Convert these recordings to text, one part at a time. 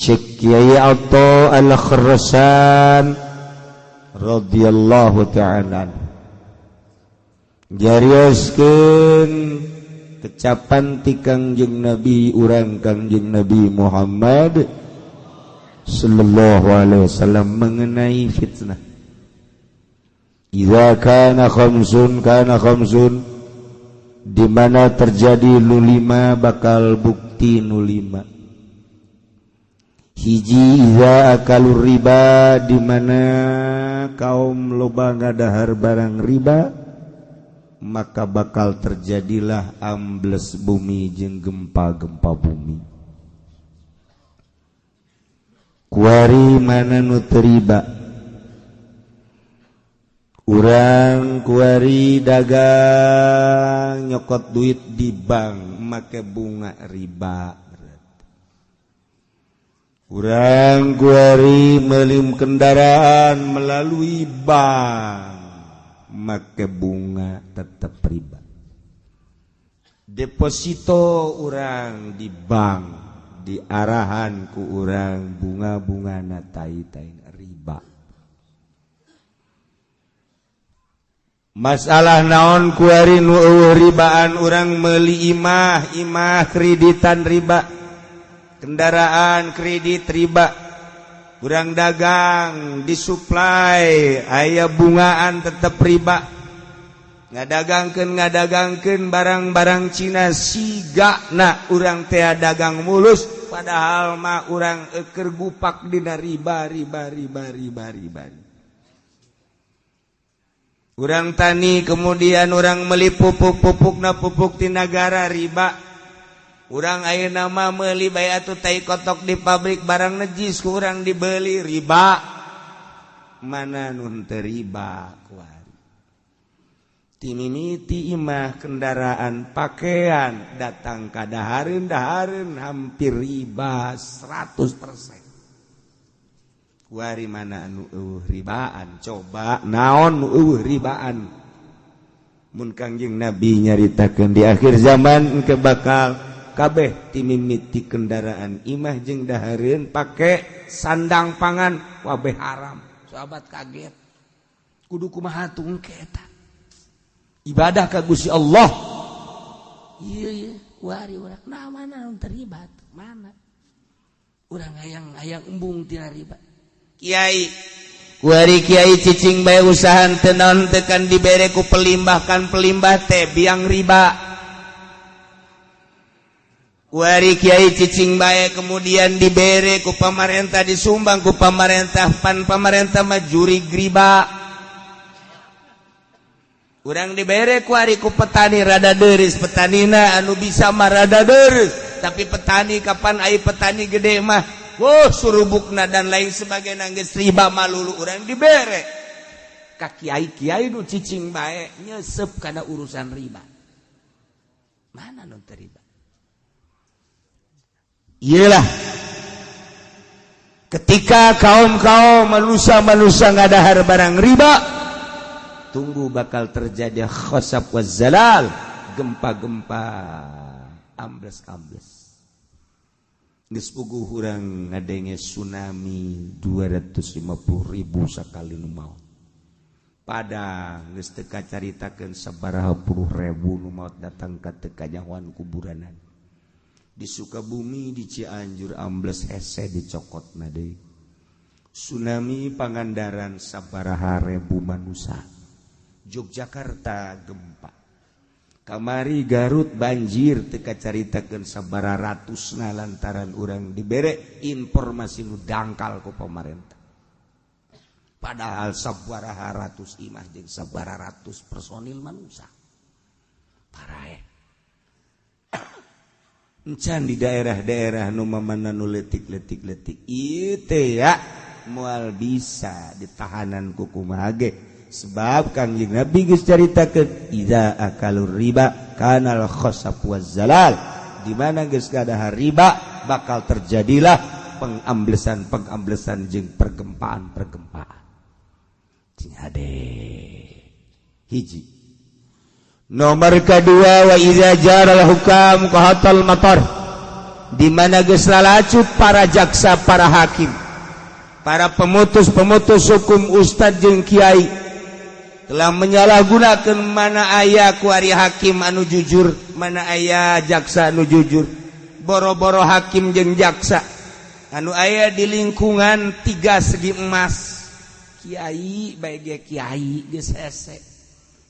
Cek Kiai Atho Al-Kharasan radhiyallahu ta'ala jarioskeun kecapan ti Kangjeng Nabi urang Kangjeng Nabi Muhammad sallallahu alaihi wasallam mengenai fitnah. Idza kana khamsun kana khamsun, di mana terjadi nu lima bakal bukti nu lima. Hiji, idza akalur riba, di mana kaum loba ngadahar barang riba, maka bakal terjadilah ambles bumi jeung gempa-gempa bumi. Kuari mana nu teu riba? Urang kuari dagang nyokot duit di bank make bunga riba. Urang kuari meuli kendaraan melalui bank make bunga tetap riba. Deposito urang di bank diarahan ku urang bunga-bunga na tai-tai riba. Masalah naon kuari nu eueuh ribaan? Urang meuli imah, imah kreditan riba, kendaraan kredit riba, urang dagang disuplai aya bungaan tetep riba, ngadagangkeun barang-barang Cina sigana urang teh dagang mulus padahal mah urang eukeur gupak dina riba riba riba riba riba. Urang tani kemudian urang meuli pupuk-pupukna pupuk ti nagara riba. Urang ayeuna mah meuli bae atuh tai kotok di pabrik barang najis ku urang dibeli riba. Mana nu henteu riba kuari? Timimiti imah, kendaraan, pakaian datang ka dahareun dahareun hampir riba 100%. Kuari mana anu eueuh ribaan? Coba naon nu eueuh ribaan? Mun Kangjeng Nabi nyaritakeun di akhir zaman engke bakal kabeh timimiti kendaraan, imah jeung dahareun pake sandang pangan wabeh haram. Sahabat kaget. Kudu kumaha tuh engke eta? Ibadah ka Gusti Allah. Ieu ieu kuari urang nah mana nu terlibat? Mana? Urang hayang hayang embung tina riba. Kiai kuari kiai cicing bae usahan teu naon teu kan dibere ku pelimbah, kan pelimbah teh biang riba. Kuari kiai cicing bae kemudian dibere ku pamarentah, disumbang ku pamarentah, pan pamarentah mah jurig riba. Urang dibere kuari ku petani rada deris, petanina anu bisa mah rada deris, tapi petani kapan ai petani gede mah wow surubukna dan lain sebagainya geus riba malulu urang dibere. Ka kiai-kiai nu cicing bae nyesep kana urusan riba. Mana nu teu riba? Iyalah ketika kaum-kaum manusia-manusia ngadahar barang riba, tunggu bakal terjadi khosab waz zalal, gempa-gempa, ambles-ambles. Geus puguh urang ngadenge tsunami 250.000 sakali nu maot. Padang geus teu kacaritakeun sabaraha puluh ribu nu maot datang ka teu kanyahoan kuburanan. Di Sukabumi, di Cianjur ambles hese dicokotna deui. Tsunami Pangandaran sabaraha ribu manusia. Yogyakarta gempa. Kamari Garut banjir teu kacaritakeun sabaraha ratusna lantaran urang dibere informasi nu dangkal ku pamarentah. Padahal sabaraha ratus imah jeung sabaraha ratus personil manusia. Paraeh. Encan di daerah-daerah nu mamana nu leutik-leutik-leutik ieu teh ya moal bisa ditahanan ku kumaha ge. Sebab Kangjeng Nabi geus caritakeun idza akalur riba kanal khasab waz zalal, di mana geus kadahar riba bakal terjadilah pengamblesan-pengamblesan jeung pergempaan-pergempaan. Cing hade. Hiji. Nomor kedua, wa idza jaral hukam qahatal matar. Di mana geus lalacut para jaksa, para hakim, para pemutus-pemutus hukum, ustad jeung kiai telah menyalahgunakan. Mana aya kuari hakim anu jujur? Mana aya jaksa anu jujur? Boro-boro hakim jeung jaksa anu aya di lingkungan tiga segi emas, kiai baik, kiai geus hese.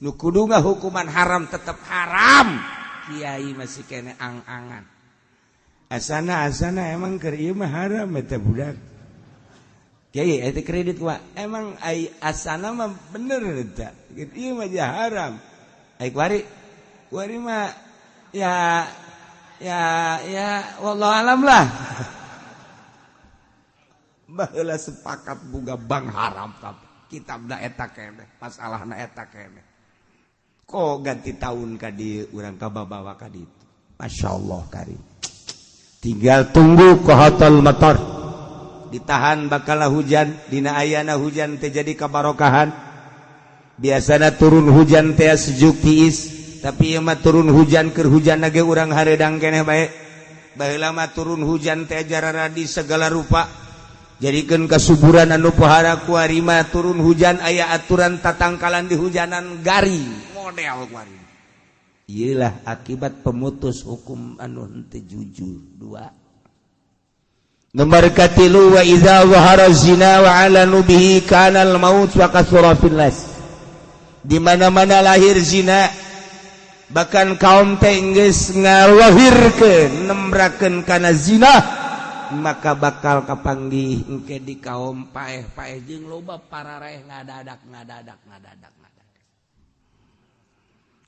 Nu kudu hukuman haram tetap haram, kiai masih kene ang-angan, asana asana emang keur ieu mah haram eta budak. Kiai eta kredit wa emang ai asana mah bener eta ieu mah haram. Ai kuari kuari mah ya ya ya, wallahu alam lah. Baheula sepakat buka bank haram, tapi kitabna eta keneh, masalahna eta keneh. Kok ganti tahun ka dieu urang kababawa ka ditu. Masya Allah karim. Tinggal tunggu kohotul motor ditahan, bakal hujan. Dina ayana hujan teh jadi kabarokahan. Biasana turun hujan teh sejuk tiis, tapi ieu mah turun hujan, keur hujan ge urang hareudang keneh bae. Baheula mah turun hujan teh jararadi segala rupa, jadikeun kasuburan anu pohara. Kuari mah turun hujan aya aturan tatangkalan di hujanan, garing model kuari. Iyalah akibat pemutus hukum anu henteu jujur. Dua. Nomor katilu, wa idza zahara zina wa alanu bihi kana al maut wa katsura fil nas. Di mana-mana lahir zina, bahkan kaum teh geus ngalahirkeun nembrakeun kana zina, maka bakal kapanggih engke di kaum paeh-paeh jeung loba parareh ngadadak ngadadak ngadadak ngadadak.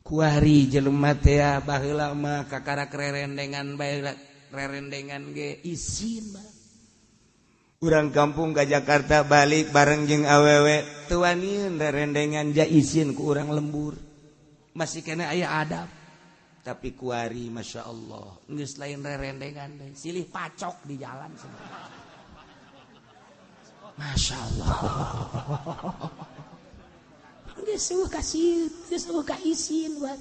Kuari jelema teh baheula mah kakarak rerendengan bae, rerendengan ge isin mah. Urang kampung ke Jakarta balik bareng jeung awewe teu waniun rerendengan, ja isin ku urang lembur. Masih kena aya adab. Tapi kuari Masya Allah geus lain rerendengan deui, silih pacok di jalan. Masya Allah. Geus eueuh kasih, geus eueuh ka isin buat.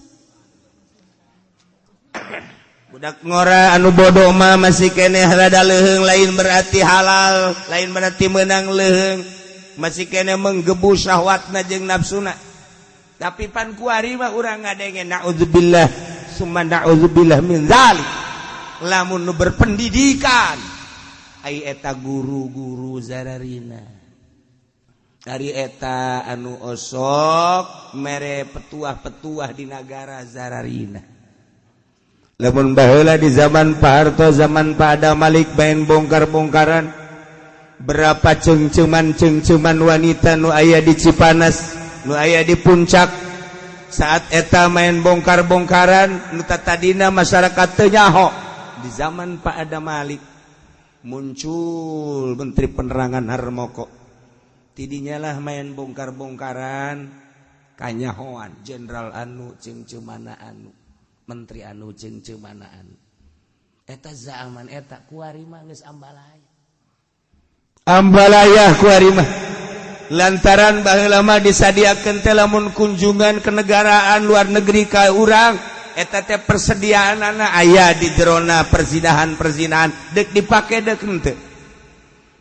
Budak ngora anu bodoh mah masih keneh rada leuheung, lain berarti halal, lain berarti menang leuheung. Masih keneh menggebu syahwatna jeung nafsuna. Tapi pan kuari mah urang ngadenge naudzubillah summa naudzubillah min zalik. Lamun nu berpendidikan ai eta guru-guru zararina. Dari eta anu osok mere petuah-petuah di nagara zararina. Lamun baheula di zaman Pak Harto, zaman Pak Adam Malik main bongkar-bongkaran, berapa cengceman-cengceman wanita nu aya di Cipanas, nu aya di Puncak saat eta main bongkar-bongkaran, nu tadina masyarakat teu nyaho. Di zaman Pak Adam Malik muncul Menteri Penerangan Harmoko, tidinya lah main bongkar-bongkaran kanyahoan jenderal anu cengcemana anu, menteri anu cengcemana anu. Eta zaman eta. Kuari mah geus ambalaya ambalaya kuari mah, lantaran baheula mah disadiakeun teh lamun kunjungan kenegaraan luar negeri ka urang eta teh persediaanana aya di jerona perzinahan-perzinahan, dek dipake dek henteu.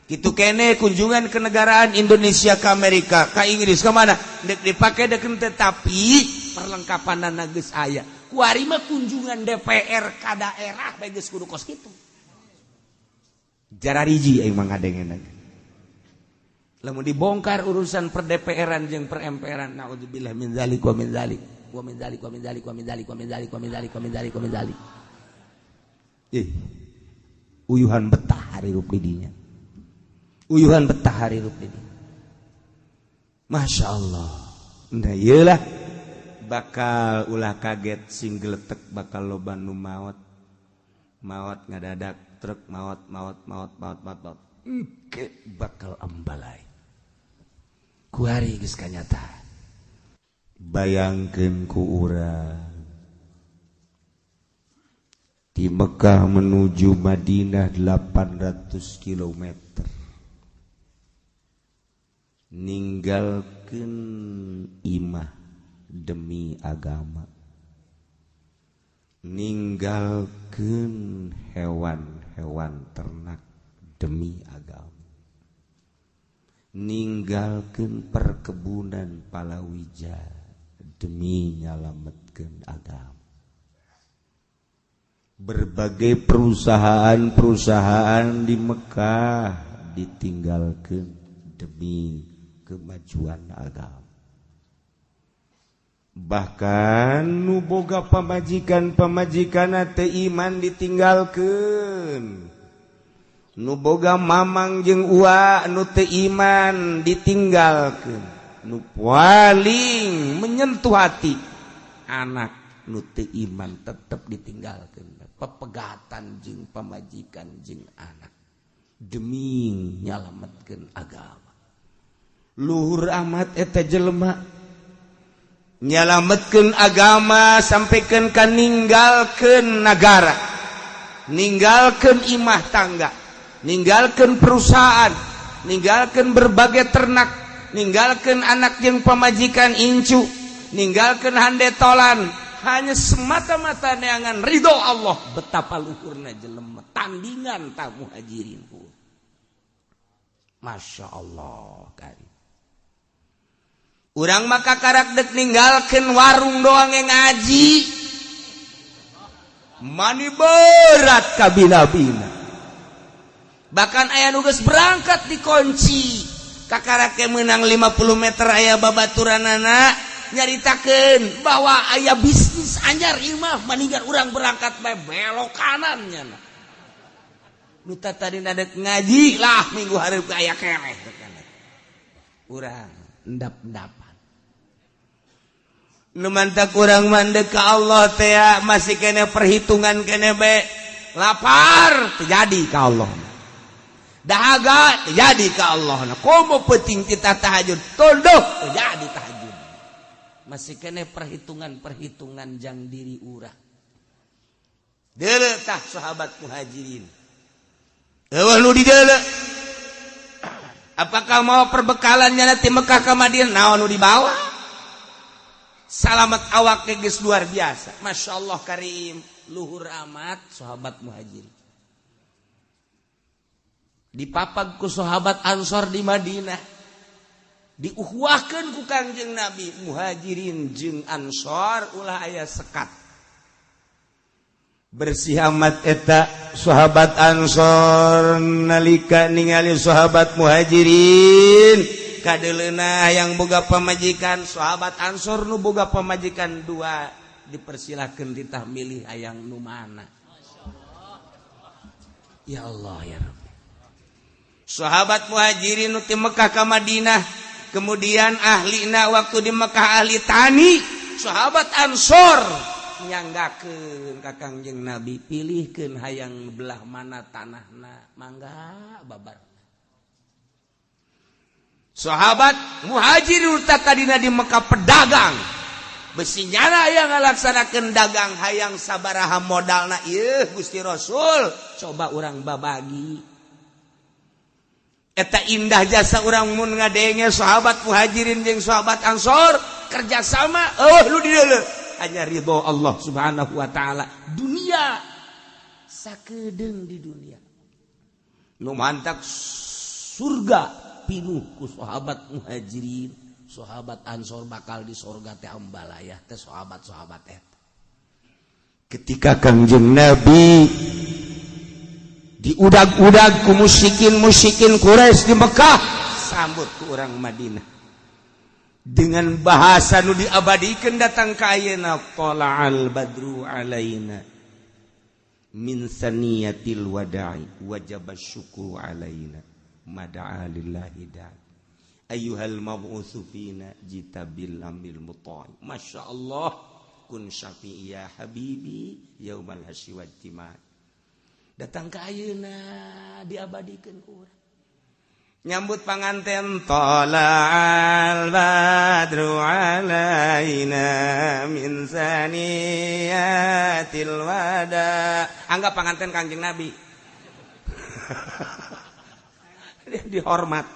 Kitu kene kunjungan kenegaraan Indonesia ke Amerika, ke Inggris, ke mana, dek dipake dek henteu, tapi perlengkapanana geus aya. Kuari mah kunjungan DPR ka daerah bae geus kudu kos kitu. Jarariji aing mah ngadengena. Lamun dibongkar urusan per DPR-an jeung per MPR-an, naudzubillah min zalik wa min zalik wa min zalik wa min zalik wa min zalik wa min zalik wa min zalik wa min zalik wa min zalik. Ih. Uyuhan betah hirup di dinya. Uyuhan betah hirup di dinya. Masya Allah. Nah iyalah bakal ulah kaget sing geletek, bakal loba nu maot. Maot ngadadak truk, maot maot maot maot maot maot. Engke bakal ambalai. Kuari geus kanyata. Bayangkeun ku urang di Mekah menuju Madinah 800 km, ninggalkeun imah demi agama. Ninggalkeun hewan-hewan ternak demi agama, ninggalkeun perkebunan palawija demi nyalametkeun agama. Berbagai perusahaan-perusahaan di Mekah ditinggalkan demi kemajuan agama. Bahkan nu boga pamajikan-pamajikan teu iman ditinggalkan, nu boga mamang jeung ua nu teu iman ditinggalkan, nu paling menyentuh hati anak nu teu iman tetep ditinggalkan. Pepegatan jeung pamajikan jeung anak demi nyalametkeun agama. Luhur amat eta jelema nyalametkeun agama sampaikan ka ninggalkeun nagara, ninggalkeun imah tangga, ninggalkeun perusahaan, ninggalkeun berbagai ternak, ninggalkeun anak jeung pamajikan incu, ninggalkeun handetolan, hanya semata-mata neangan ridho Allah. Betapa luhurna jelema tandingan ta muhajirin. Masya Allah kari. Urang maka karak dek ninggalkeun warung doang yang ngaji mani berat kabina-bina. Bahkan aya nu geus berangkat dikunci kakarake menang 50 meter aya babaturanana nyaritakeun bahwa aya bisnis anyar imah maninggal urang berangkat bae belok kanannya. Nu tadi nadek ngaji lah minggu hareup aya keneh urang endap-endapan. Nu mantak urang mandek ka Allah teh masih kene perhitungan kene bae. Lapar terjadi ka Allah, dahaga terjadi ka Allah, komo penting kita tahajud tunduk terjadi tahajud. Masih kene perhitungan-perhitungan jang diri urang. Deuleu tah sahabat muhajirin. Eueuh nu dideuleu. Apakah mau perbekalannya nanti Mekah ke Madinah naon nu dibawa? Salamat awak geus luar biasa. Masya Allah karim, luhur amat sahabat muhajirin. Dipapag ku sahabat Ansor di Madinah. Diuhuahkeun ku Kangjeng Nabi, muhajirin jeung Ansor ulah aya sekat. Bersih amat eta sahabat Ansor nalika ningali sahabat muhajirin kadeuleuna yang boga pamajikan. Sahabat Ansor nu boga pamajikan dua dipersilakeun ditah milih hayang nu mana. Ya Allah ya Rabbi. Sahabat muhajirin nu ti Mekah ka Madinah, kemudian ahlina waktu di Mekah ahli tani, sahabat Ansor nyanggakeun ka Kangjeng Nabi, pilihkeun hayang belah mana tanahna, mangga babar. Sahabat muhajirin tadina di Mekah pedagang, besi nyana yang ngalaksanakeun dagang hayang sabaraha modalna ieu Gusti Rasul, coba urang babagi. Eta indah jasa urang mun ngadenge sahabat muhajirin jeung sahabat Ansor kerjasama, oh lu dideuleu hanya ridho Allah Subhanahu wa taala. Dunia sakedeung di dunia nu mantak surga pinuh ku sahabat muhajirin, sahabat Ansor bakal di surga teh ambalayah teh sahabat-sahabat eta. Ketika Kangjeng Nabi diudag-udag ku musyrikin-musyrikin Quraisy di Mekah, sambut ku orang Madinah dengan bahasa nu diabadikan datang ka ayeuna, tala'al badru alaina min saniyatil wada'i wajib syukru alaina mada'a lillahi da'i ayyuhal mab'utsu fina jita bil amil muta'i. Masya Allah, kun syafi'i ya habibi yaumal hasyi wajtima. Datang ka ayeuna diabadikeun ku urang nyambut panganten, tala'al badru alaina min saniyatil wada. Anggap panganten Kangjeng Nabi. Dia dihormat.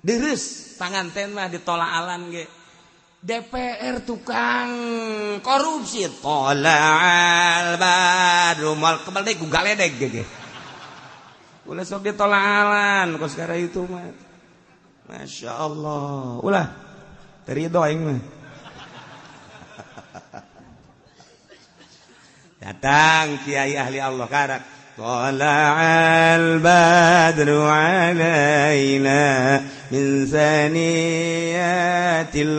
Deres panganten mah ditolaalan ge. DPR tukang korupsi. Tola'al badru mal kebal deui ku galedeg ge. Ulah sok ditolalan kos sekarang itu mah. Masya Allah. Ulah terido aing mah. Datang kiai ahli Allah karak. Tola'al badru alaina min saniyatil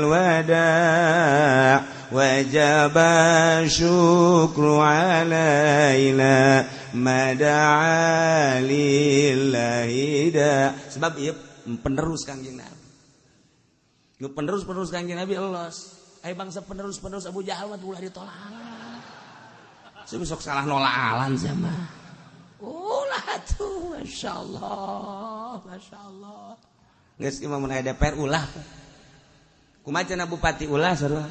wada' wajaba syukru alaina mada'a lillahi da. Sebab ieu penerus Kangjeng Nabi. Nu penerus-penerus Kangjeng Nabi elos. Aya bangsa penerus-penerus Abu Jahal mah ulah ditolak. Sok salah nolaalan sama. Ulah tuh, Masya Allah, Masya Allah. Geus imam mun aya DPR ulah. Kumaha cenah bupati ulah sarua.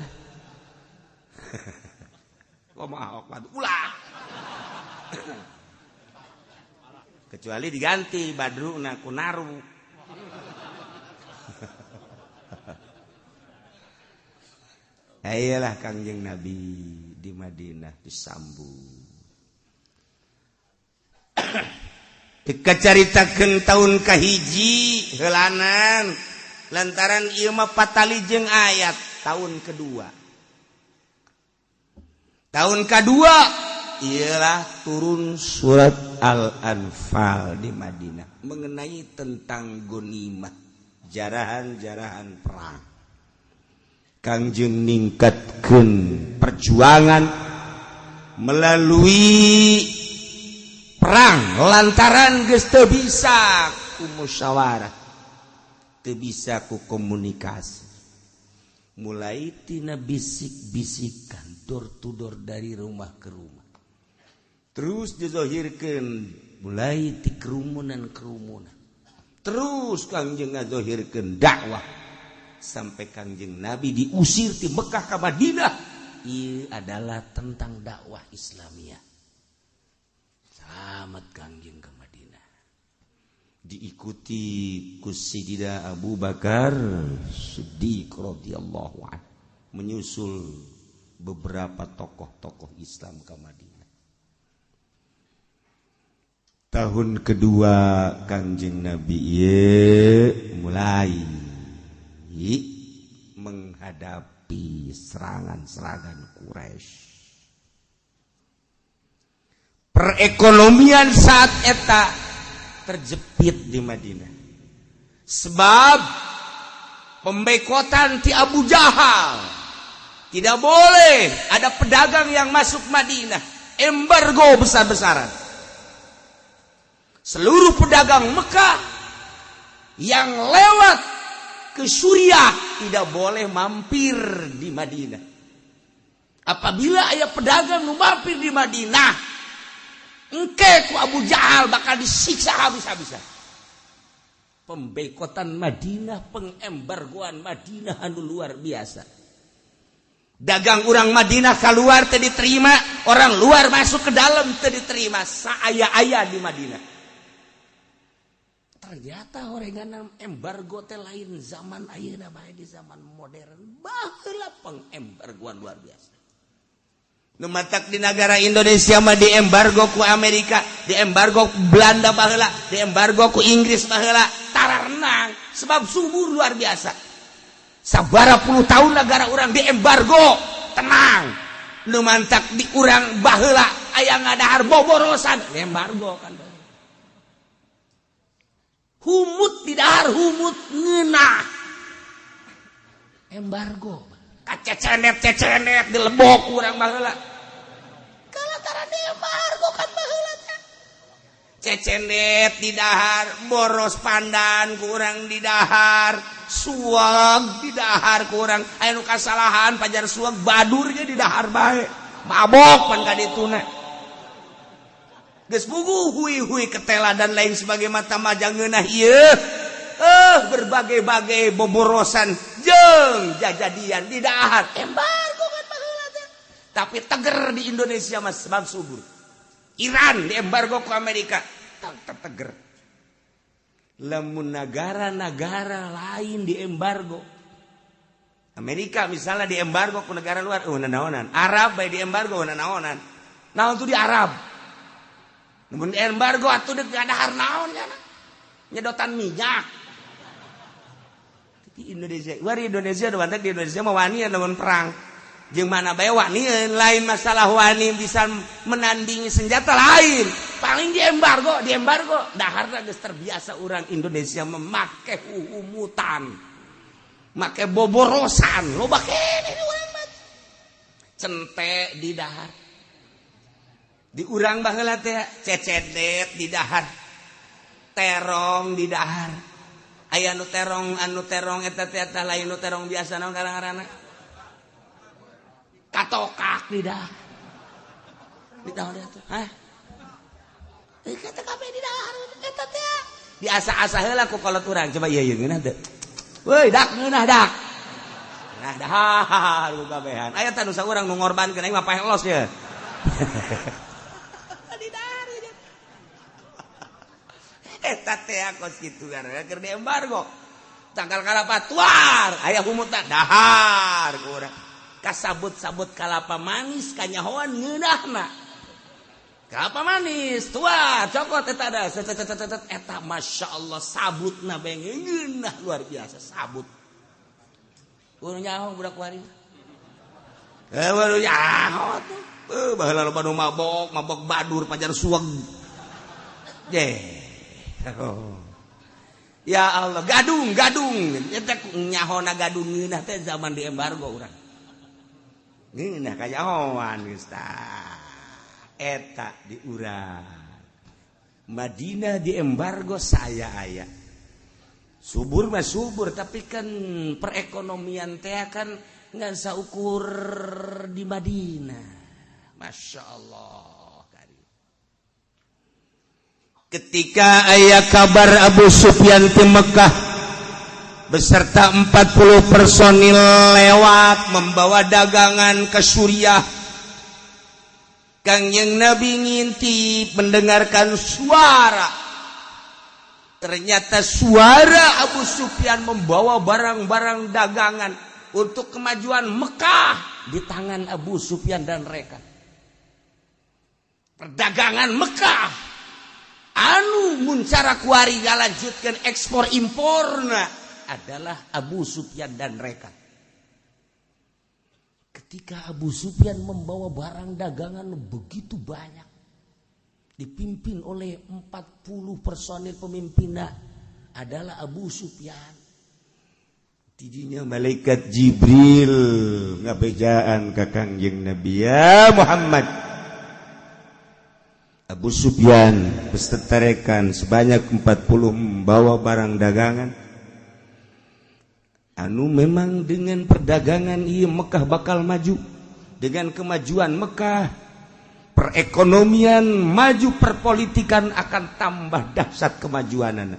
Kumaha Ahok ulah. Kecuali diganti Badruna ku Naru. Ayolah Kangjeng Nabi di Madinah disambut. Dikacaritakeun tahun kahiji heulanan lantaran ieu mah patali jeung ayat tahun kedua. Tahun kedua ialah turun surat Al-Anfal di Madinah mengenai tentang ghanimah, jarahan-jarahan perang. Kangjeng ningkatkeun perjuangan melalui perang lantaran geus teu bisa ku musyawarah, teu bisa ku komunikasi. Mulai tina bisik-bisikan door to door dari rumah ke rumah. Terus dizohirkeun mulai ti kerumunan-kerumunan. Terus Kangjeng ngazohirkeun dakwah sampai Kangjeng Nabi diusir ti Mekah ka Madinah. Ieu adalah tentang dakwah Islamiyah. Selamat Kangjeng ke Madinah. Diikuti ku Sayyidina Abu Bakar Siddiq radhiyallahu anhu, menyusul beberapa tokoh-tokoh Islam ke Madinah. Tahun kedua Kangjeng Nabi ieu mulai menghadapi serangan-serangan Quraisy. Perekonomian saat eta terjepit di Madinah. Sebab pembekotan ti Abu Jahal. Tidak boleh ada pedagang yang masuk Madinah. Embargo besar-besaran. Seluruh pedagang Mekah yang lewat ke Suriah tidak boleh mampir di Madinah. Apabila aya pedagang nu mampir di Madinah, engke ku Abu Jahal bakal disiksa habis-habisan. Pembekotan Madinah, pengembargoan Madinah anu luar biasa. Dagang orang Madinah keluar teu diterima, orang luar masuk ke dalam teu diterima, saaya-aya di Madinah. Ternyata horengan embargo teh lain zaman ayeuna bae di zaman modern. Baheula pengembargoan luar biasa. Nu matak di negara Indonesia mah diembargo ku Amerika, diembargo ku Belanda baheula, diembargo ku Inggris baheula, tararenang sebab subur luar biasa. Sabara puluh tahun negara urang diembargo, tenang. Nu mantak di urang baheula aya ngadahar boborosan, embargo kan. Humut di dahar humut ngeunah. Embargo. Kacecenet-cecenet dilebok urang baheula. Kalantara diembargo kan baheula teh. Cecenet di dahar, boros pandan kurang di dahar, suag di dahar kurang. Aya nu kasalahan pajar suag badur ge di dahar bae. Mabok pan ka dituna. Geus puguh hui-hui ketela dan lain sebagai mata majang ngeunah ieu. Berbagai-bagai boborosan jeung jajadian di dahar. Embargo kan baheula teh. Tapi teger di Indonesia mah sebab subur. Iran diembargo ku Amerika, tetep teger. Lamun negara-negara lain diembargo, Amerika misalnya di embargo ke negara luar, oh naonan. Arab bae di embargo naonan. Naon tuh di Arab? Mun di embargo atuh deuk dahar naon nya? Nyedotan minyak. Di Indonesia, wari Indonesia nu di Indonesia mah wani lamun perang. Jeung mana bae wani, lain masalah wani bisa menandingi senjata lain. Paling di embargo, di embargo. Daharna geus terbiasa urang Indonesia memakai humutan. Make boborosan loba kene urang cente di dahar di urang baheula teh cecedet di dahar terong di dahar aya nu terong anu terong eta teh eta lain nu terong biasa naon ngaranna katokak di dahar di dahar teh hah eta kabeh di dahar eta teh diasa-asa heula ku kolot urang coba ieu ieu ngeunah teu. Woi dak ngeunah dak. Nah dahar ku kabehan. Aya tah nu saurang nu ngorbankeun aing mah paeh los ye. Di dahar eta teh kos kitu keur di embargo. Tangkal kalapa tuar, aya humutan dahar ku urang. Kasabut-sabut kalapa manis kanyahoan ngeunahna. Kelapa manis tua cokot eta ada eta masya Allah sabutna bae ngeunah luar biasa sabut. Urang nyaho budak wari. Baru nyaho tuh. Baheula loba nu mabok, mabok badur pajar suweg. Ye. Oh. Ya Allah, gadung, gadung. Eta nyahona gadung ngeunah teh zaman di embargo urang. Ngeunah kanyahoan geus tah. Eta di urang Madinah di embargo saya aya subur mah subur tapi kan perekonomian teh kan ngan saukur di Madinah. Masya Allah. Ketika aya kabar Abu Sufyan di Mekah beserta 40 personil lewat membawa dagangan ke Suriah, Kangjeng Nabi ngintip mendengarkan suara. Ternyata suara Abu Sufyan membawa barang-barang dagangan untuk kemajuan Mekah di tangan Abu Sufyan dan rekan. Perdagangan Mekah anu muncara kuari ngalanjutkeun ekspor imporna adalah Abu Sufyan dan rekan. Ketika Abu Sufyan membawa barang dagangan begitu banyak, dipimpin oleh 40 personil pemimpinnya adalah Abu Sufyan. Tidinya malaikat Jibril ngabejaan ka Kangjeng Nabi, ya Muhammad, Abu Sufyan beserta rekan sebanyak 40 membawa barang dagangan. Anu memang dengan perdagangan iya Mekah bakal maju. Dengan kemajuan Mekah, perekonomian maju, perpolitikan akan tambah dahsyat kemajuanana.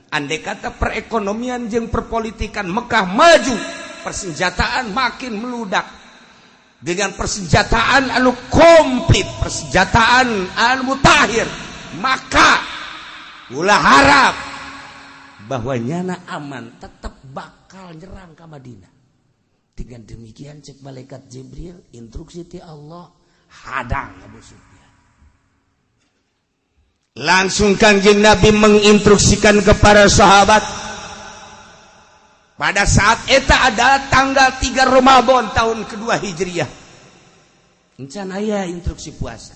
Andai kata perekonomian jeung perpolitikan Mekah maju, persenjataan makin meludak. Dengan persenjataan anu komplit, persenjataan anu mutakhir, maka ulah harap bahwa nyana aman, tetap bakal nyerang ke Madinah. Dengan demikian cek malaikat Jibril, instruksi ti Allah, hadang Abu Sufyan. Langsung Kangjeng Nabi menginstruksikan kepada sahabat. Pada saat eta adalah tanggal 3 Ramadan tahun kedua Hijriah. Encan aya instruksi puasa.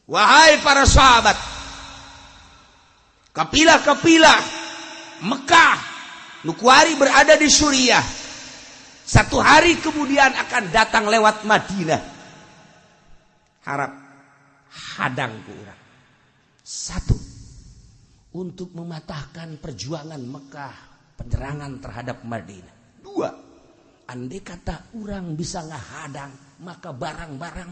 Wahai para sahabat, kapilah-kapilah Mekah nu kuari berada di Suriah, satu hari kemudian akan datang lewat Madinah. Harap hadang ku urang. Satu, untuk mematahkan perjuangan Mekah, penyerangan terhadap Madinah. Dua, andai kata urang bisa ngahadang, maka barang-barang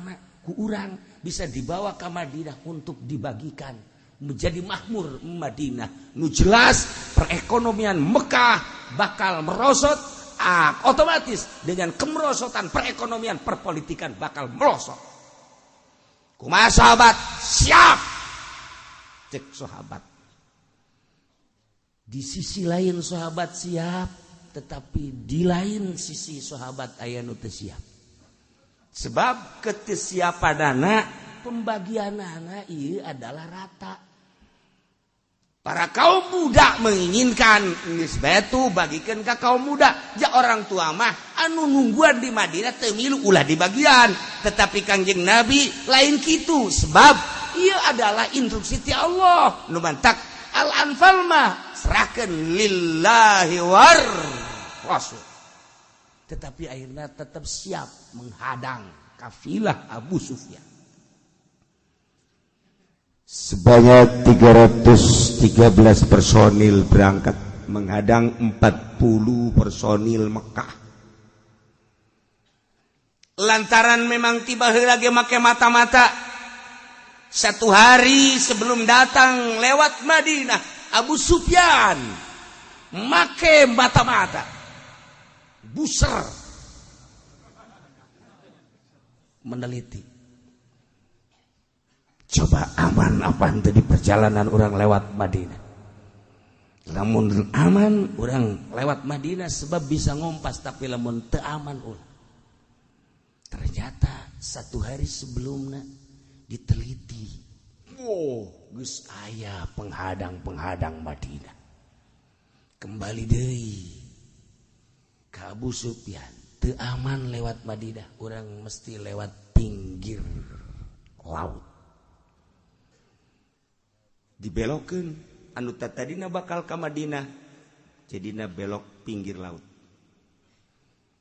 ku urang bisa dibawa ke Madinah untuk dibagikan menjadi makmur Madinah. Nu jelas perekonomian Mekah bakal merosot, otomatis dengan kemerosotan perekonomian perpolitikan bakal merosot. Kumaha sahabat? Siap. Cek sahabat. Di sisi lain sahabat siap, siap, tetapi di lain sisi sahabat aya nu teu siap. Sebab ketesiapanana pembagianana ieu adalah rata. Para kaum muda menginginkan geus bae bagikan ke kaum muda. Ja orang tua mah anu nungguan di Madinah teu milu ulah dibagian. Tetapi Kangjeng Nabi lain kitu, sebab ieu adalah instruksi ti Allah. Nu mantak al-anfal mah serahkan lillahi war rasul. Tetapi akhirnya tetap siap menghadang kafilah Abu Sufyan. Sebanyak 313 personil berangkat menghadang 40 personil Mekah. Lantaran memang tiba lagi make mata-mata. Satu hari sebelum datang lewat Madinah, Abu Sufyan make mata-mata, buser, meneliti. Coba aman apa di perjalanan orang lewat Madinah. Lamun aman orang lewat Madinah sebab bisa ngompas, tapi lamun teu aman ulah. Ternyata satu hari sebelumnya diteliti. Oh, geus aya penghadang-penghadang Madinah. Kembali deui ka Abu Sufyan, teu aman lewat Madinah, urang mesti lewat pinggir laut. Dibelokeun anu tadina bakal ka Madinah, jadina belok pinggir laut.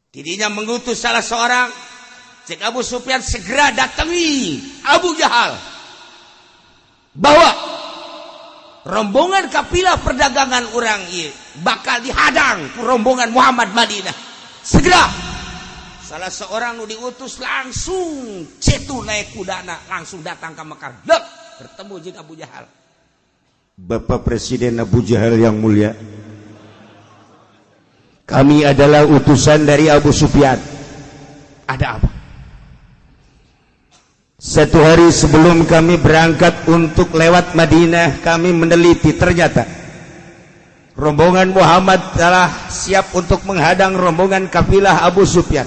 Tidinya mengutus salah seorang. Cek Abu Sufyan segera datangi Abu Jahal. Bawa rombongan kafilah perdagangan orang ieu bakal dihadang ku rombongan Muhammad Madinah. Segera salah seorang nu diutus langsung cetu naik kudana langsung datang ke Mekah. Dek, bertemu jeung Abu Jahal. Bapak Presiden Abu Jahal yang mulia, kami adalah utusan dari Abu Sufyan. Ada apa? Satu hari sebelum kami berangkat untuk lewat Madinah, kami meneliti ternyata rombongan Muhammad telah siap untuk menghadang rombongan kafilah Abu Sufyan.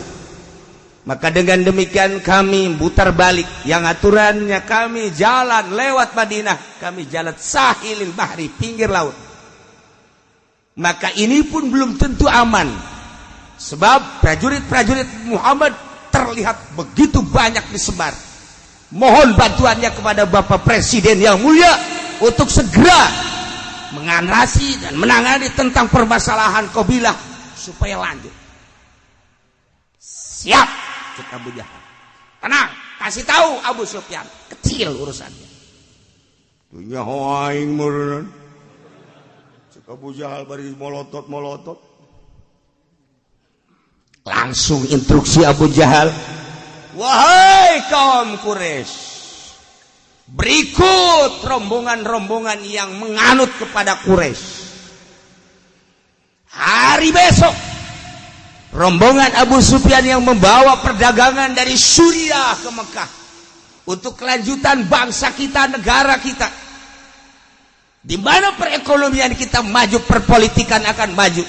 Maka dengan demikian kami putar balik. Yang aturannya kami jalan lewat Madinah, kami jalan sahilil bahri, pinggir laut. Maka ini pun belum tentu aman. Sebab prajurit-prajurit Muhammad terlihat begitu banyak disebar. Mohon bantuannya kepada Bapak Presiden yang mulia untuk segera mengatasi dan menangani tentang permasalahan kabilah supaya lanjut. Siap, cek Abu Jahal. Tenang, kasih tahu Abu Sufyan, kecil urusannya. Dunya aing meureun. Cek Abu Jahal bari molotot-molotot. Langsung instruksi Abu Jahal, wahai kaum Quraisy, berikut rombongan-rombongan yang menganut kepada Quraisy. Hari besok rombongan Abu Sufyan yang membawa perdagangan dari Suriah ke Mekah untuk kelanjutan bangsa kita, negara kita. Di mana perekonomian kita maju, perpolitikan akan maju.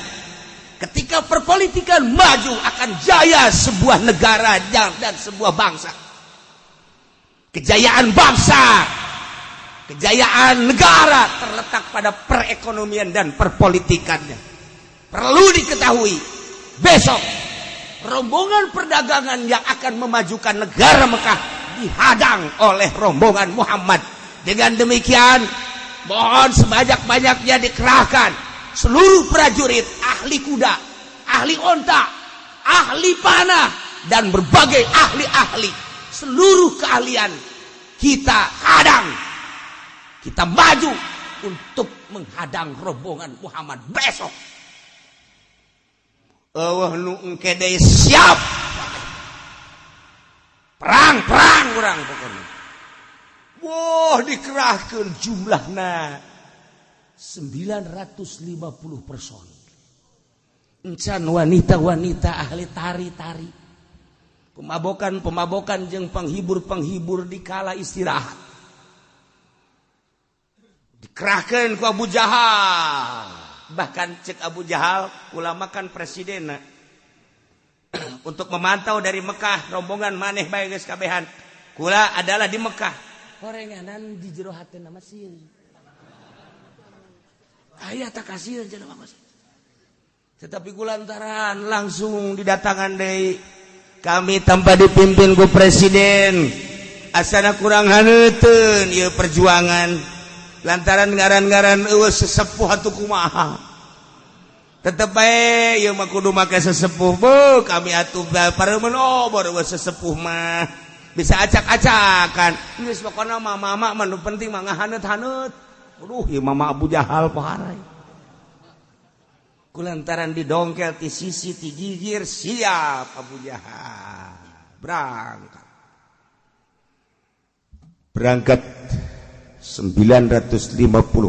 Ketika perpolitikan maju, akan jaya sebuah negara dan sebuah bangsa. Kejayaan bangsa, kejayaan negara terletak pada perekonomian dan perpolitikannya. Perlu diketahui, besok rombongan perdagangan yang akan memajukan negara Mekah dihadang oleh rombongan Muhammad. Dengan demikian, mohon sebanyak-banyaknya dikerahkan seluruh prajurit, ahli kuda, ahli onta, ahli panah, dan berbagai ahli-ahli. Seluruh keahlian kita hadang. Kita maju untuk menghadang rombongan Muhammad besok. Eueuh nu engke deui siap. Perang-perang urang pokona. Wah, dikerahkeun jumlahna 950 personil. Encan wanita-wanita ahli tari-tari, pemabokan-pemabokan jeung penghibur-penghibur di kala istirahat. Dikerahkeun ku Abu Jahal. Bahkan cek Abu Jahal, ulama kan presiden untuk memantau dari Mekah rombongan maneh bae geus kabehan. Kula adalah di Mekah. Horenganan di jero hatena mah sieun. Aya tak kasieun cenah mah. Tetapi kulantaran langsung didatangan deui, kami tanpa dipimpin ku presiden asana kurang haneuteun ieu perjuangan, lantaran ngaran-ngaran eueuh sesepuh atuh kumaha, tetep bae ieu mah kudu make sesepuh. Bu kami atuh pareumeun obor, eueuh sesepuh mah bisa acak-acakan. Geus pokona mah mama mah nu penting mah ngahaneut-haneut. Aduh, ieu mama Abu Jahal poharai. Kulantaran didongkel ti sisi ti gigir, siap Abu Jahal berangkat. Berangkat 950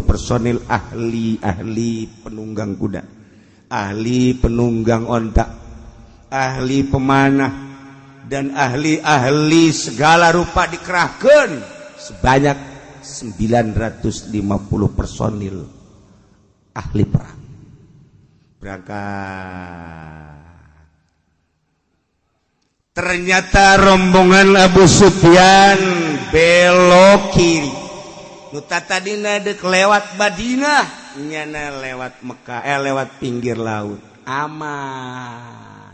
personil, ahli-ahli penunggang kuda, ahli penunggang onta, ahli pemanah, dan ahli-ahli segala rupa dikerahkan sebanyak 950 personil ahli perang. Berangkat. Ternyata rombongan Abu Sufyan belok kiri. Nu tadina dek lewat Madinah, nyana lewat Mekah, lewat pinggir laut. Aman.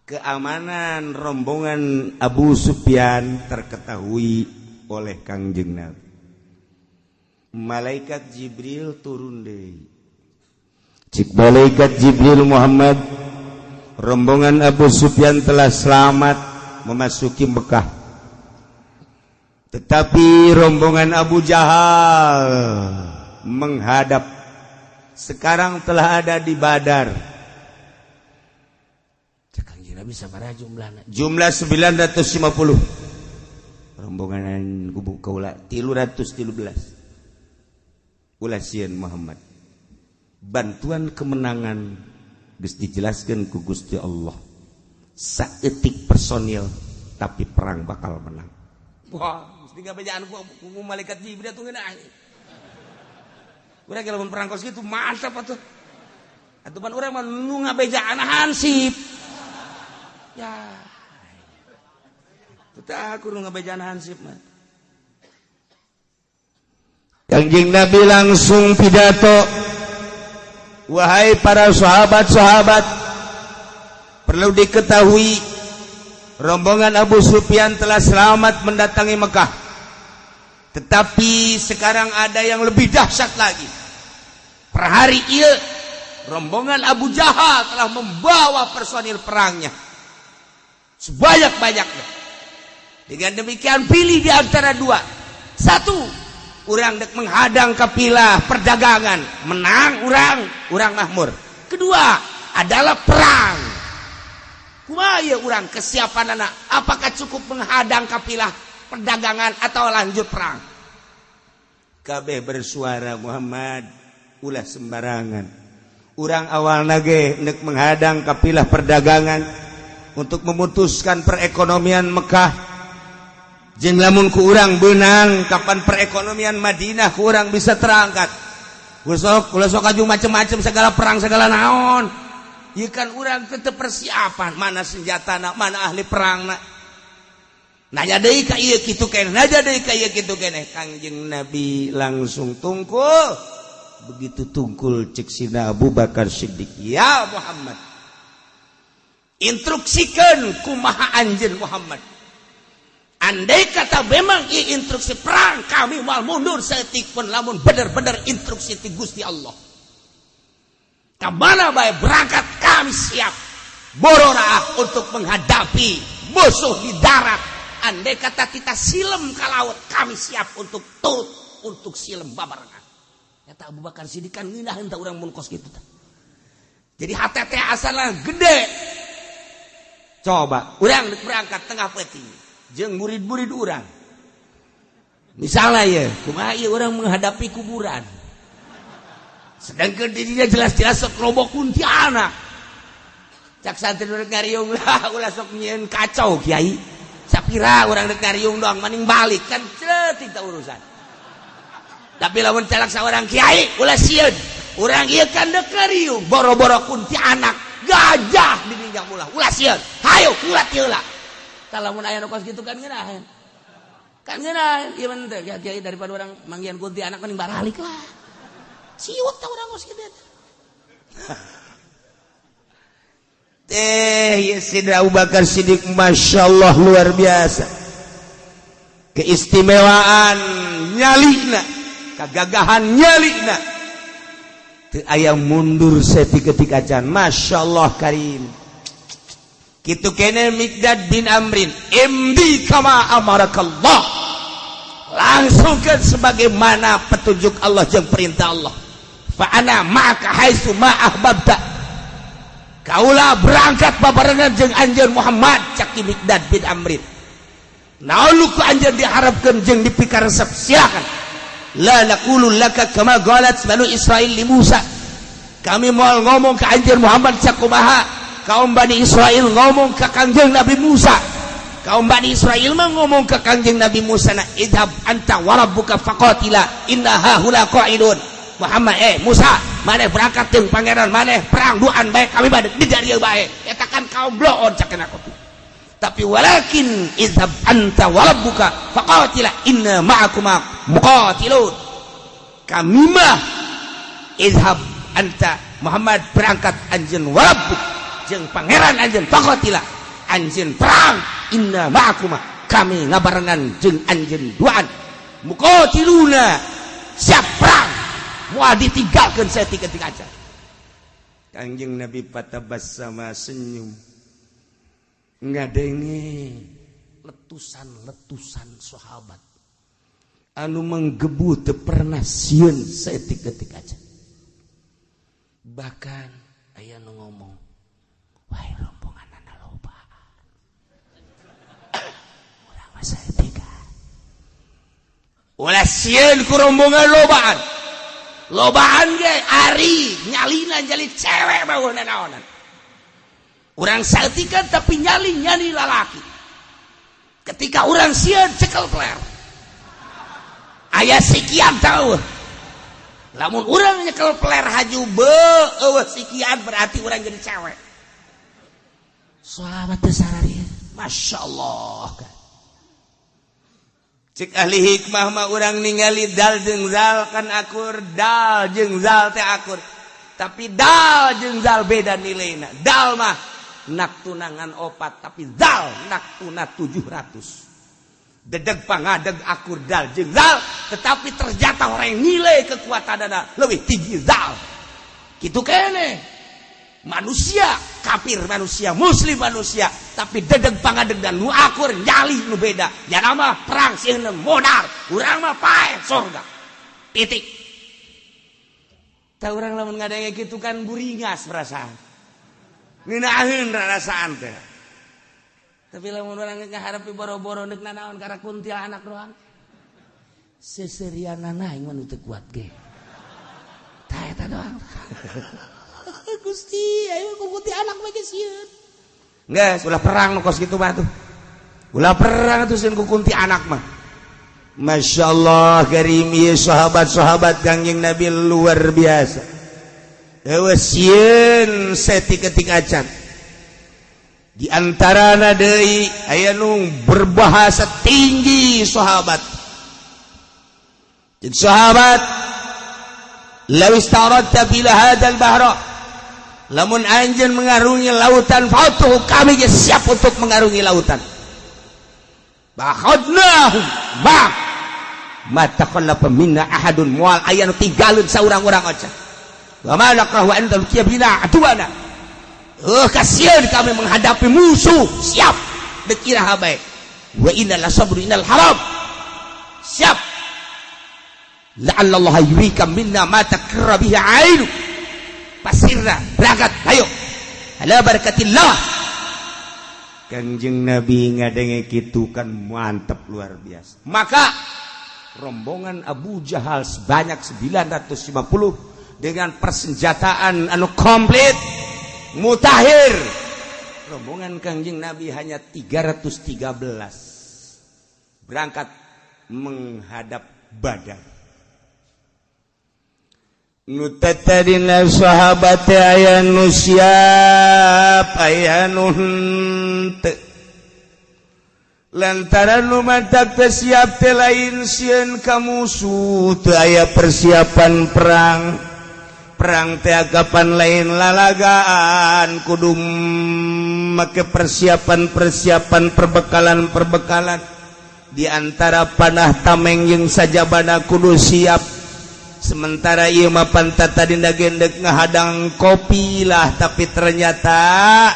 Keamanan rombongan Abu Sufyan terketahui oleh Kangjeng Nabi. Malaikat Jibril turun deui. Cik malaikat Jibril, "Muhammad, rombongan Abu Sufyan telah selamat memasuki Mekah. Tetapi rombongan Abu Jahal menghadap sekarang telah ada di Badar." Nabi sabaraha jumlahna? Jumlah 950. Rombongan kubu kaula 313. Ulah sieun, Muhammad. Bantuan kemenangan geus dijelaskeun ku Gusti Allah. Saeutik personil tapi perang bakal menang. Wah, mesti ngabejaan ku malaikat Jibril tuh ngeunah. Urang lamun perang kos kitu mantap atuh. Atuh pan urang mah nu ngabejaan hansip. Ya. Teu aku nu ngabejaan hansip mah. Kangjeng Nabi langsung pidato. "Wahai para sahabat-sahabat, perlu diketahui rombongan Abu Sufyan telah selamat mendatangi Mekah. Tetapi sekarang ada yang lebih dahsyat lagi. Per hari ieu rombongan Abu Jahal telah membawa personil perangnya sebanyak-banyaknya. Dengan demikian, pilih di antara dua. Satu, urang dek menghadang kapilah perdagangan, menang urang, urang makmur. Kedua adalah perang. Kumaha ieu urang kesiapan anak? Apakah cukup menghadang kapilah perdagangan atau lanjut perang?" Kabeh bersuara, "Muhammad, ulah sembarangan. Urang awal nage nek menghadang kapilah perdagangan untuk memutuskan perekonomian Mekah. Jeung lamun ku urang beunang, kapan perekonomian Madinah ku urang bisa terangkat? Ulah sok, ulah sok aju macem-macem segala perang segala naon. Ieu kan urang tetep persiapan, mana senjata na, mana ahli perang na." Nanya deui ka ieu kitu keneh, nanya deui ka ieu kitu keneh. Kangjeng Nabi langsung tungkul. Begitu tungkul, cek sina Abu Bakar Siddiq, "Ya Muhammad, instruksikan kumaha anjeun, Muhammad. Andai kata memang ieu instruksi perang, kami mau mundur saeutik pun lamun bener-bener instruksi ti Gusti Allah. Kamana bae berangkat kami siap. Borora untuk menghadapi musuh di darat. Andai kata kita silem ke laut, kami siap untuk turut untuk silem babarengan." Kata Abu Bakar Siddiq kan ngeunah tah urang mun kos kitu tah. Jadi hate teh asalna gede. Coba urang berangkat tengah peuting jeung murid-murid urang. Misalnya ya, kumaha ieu urang menghadapi kuburan? Sedangkan dirinya jelas-jelas sok loba kuntilanak. Cak santri rek ngariung lah, ulah sok nyieun kacau, kiai. Sapira urang rek ngariung doang maning balik kan ceutik tah urusan. Tapi lamun calak saurang kiai, ulah sieun. Urang ieu kan deuk riung boro-boro kuntianak gajah diminjang ulah. Ulah sieun. Hayo ulah heula. Tah lamun aya nu kos kitu kan ngeunaheun. Kan ngeunaheun ieu mah teh kiai daripada urang manggihan kuntianak mending baralik lah. Siut tah urang kos kitu. Teh ya Sidra Abu Bakar Siddiq Masya Allah luar biasa. Keistimewaan nyalina, kegagahan nyalina. Teu aya mundur saketik acan. Masya Allah karim. Kitu kene Miqdad bin Amrin, imdi kama amarakallah. Langsungkan sebagaimana petunjuk Allah jeung perintah Allah. Fa ana ma'aka haitsu ma ahbabta. Kaula berangkat babarengan jeung anjeun Muhammad cak Miqdad bin Amrin. Naon ku anjeun diharapkeun jeung dipikaresep silakan. La naqulu laka kama qalat banu Israil li Musa. Kami moal ngomong ka anjeun Muhammad sakumaha kaum Bani Israil ngomong ka Kangjeng Nabi Musa. Kaum Bani Israil mah ngomong ka Kangjeng Nabi Musa na idhab anta wa rabbuka faqatila inna hahuna qa'idun. Muhammad Musa maneh berangkat jeung pangeran maneh perang duaan bae kami bade di dieu bae eta kan kaum bloon cak aku. Tapi walakin idhab anta wa rabbuka faqatila inna ma'akuma muqatilun. Kami mah idhab anta Muhammad berangkat anjeun wa rabbuk jeung pangeran anjeun faqatila anjeun perang inna ma'akuma kami ngabarengan jeung anjeun duaan muqatiluna siap perang moal ditinggalkeun saketik aja. Kangjeng Nabi patabassama senyum ngadenge letusan-letusan sahabat anu menggebu teu pernah sieun saketik aja. Bahkan aya nu ngomong, wah rombonganna loba. Urang mah saeutik. Ulah sieun ku rombongan lobaan. Lobaan ge ari nyalina nyali cewek mah naonan. Urang saeutikan tapi nyali-nyali lalaki. Ketika urang sieun cekel peler. Aya sikian tahu. Lamun urang nyekel peler haju beueuh sikian berarti urang jadi cewek. Sahabat teh sararieu. Masya Allah. Cek ahli hikmah mah urang ningali dal jeung zal kan akur, dal jeung zal teh akur. Tapi dal jeung zal beda nilaina. Dal mah nak tunangan opat tapi zal nak tuna 700. Dedeg pangadeg akur dal jeung zal, tetapi ternyata orang nilai kekuatanana lebih tinggi zal. Kitu kene. Manusia kafir manusia muslim manusia tapi dedeg pangadeg dan nu akur nyali nu beda. Ya nama perang sieun modal, urang mah pae sorga. Titik. Tah urang lamun ngadenge kitu kan buringas perasaan. Ngeunaheun rasaan teh. Tapi lamun urang ngaharepi boro-boro neuk nanaon karena kuntilanak doang. Seserianana aing mah nu teu kuat ge. Tah eta doang. Gusti, ayo ku kuntilanak mah geus sieun. Geus ulah perang nu kos kitu mah tuh. Ulah perang tuh sieun ku kuntilanak mah. Masya Allah karim ieu sahabat-sahabat Kangjeng Nabi luar biasa. Eueuh sieun saketik acan. Di antarana deui aya nu berbahasa tinggi sahabat. Jadi sahabat law istaradta bila hadzal bahra, lamun anjeun mengarungi lautan fautuh, kami ge siap untuk mengarungi lautan. Bakhadnahum ma ma takhallafa minna ahadun, moal aya nu tinggalun saurang-urang aja. Wa ma naqrahu an talqiya bina aduana. Kasihan kami menghadapi musuh, siap deuk iraha bae. Wa inna la sabru innal haram. Siap. La'alla Allah yurika minna ma takarra bihi ainu. Pasirna berangkat, ayo. Ala barakatillah. Kangjeng Nabi ngadenge kitu kan mantep luar biasa. Maka rombongan Abu Jahal sebanyak 950 dengan persenjataan anu komplit mutakhir. Rombongan Kangjeng Nabi hanya 313 berangkat menghadap Badar. Nu tadina sahabat aya nu siap aya nu henteu. Lantaran nu matak teu siap teh lain sieun ka musuh, teu aya persiapan perang. Perang teh kapan lain lalagaan, kudu make persiapan-persiapan, perbekalan-perbekalan. Di antara panah tameng jeung sajabana kudu siap. Sementara ieu mah pantat tadi gendek ngahadang kafilah, tapi ternyata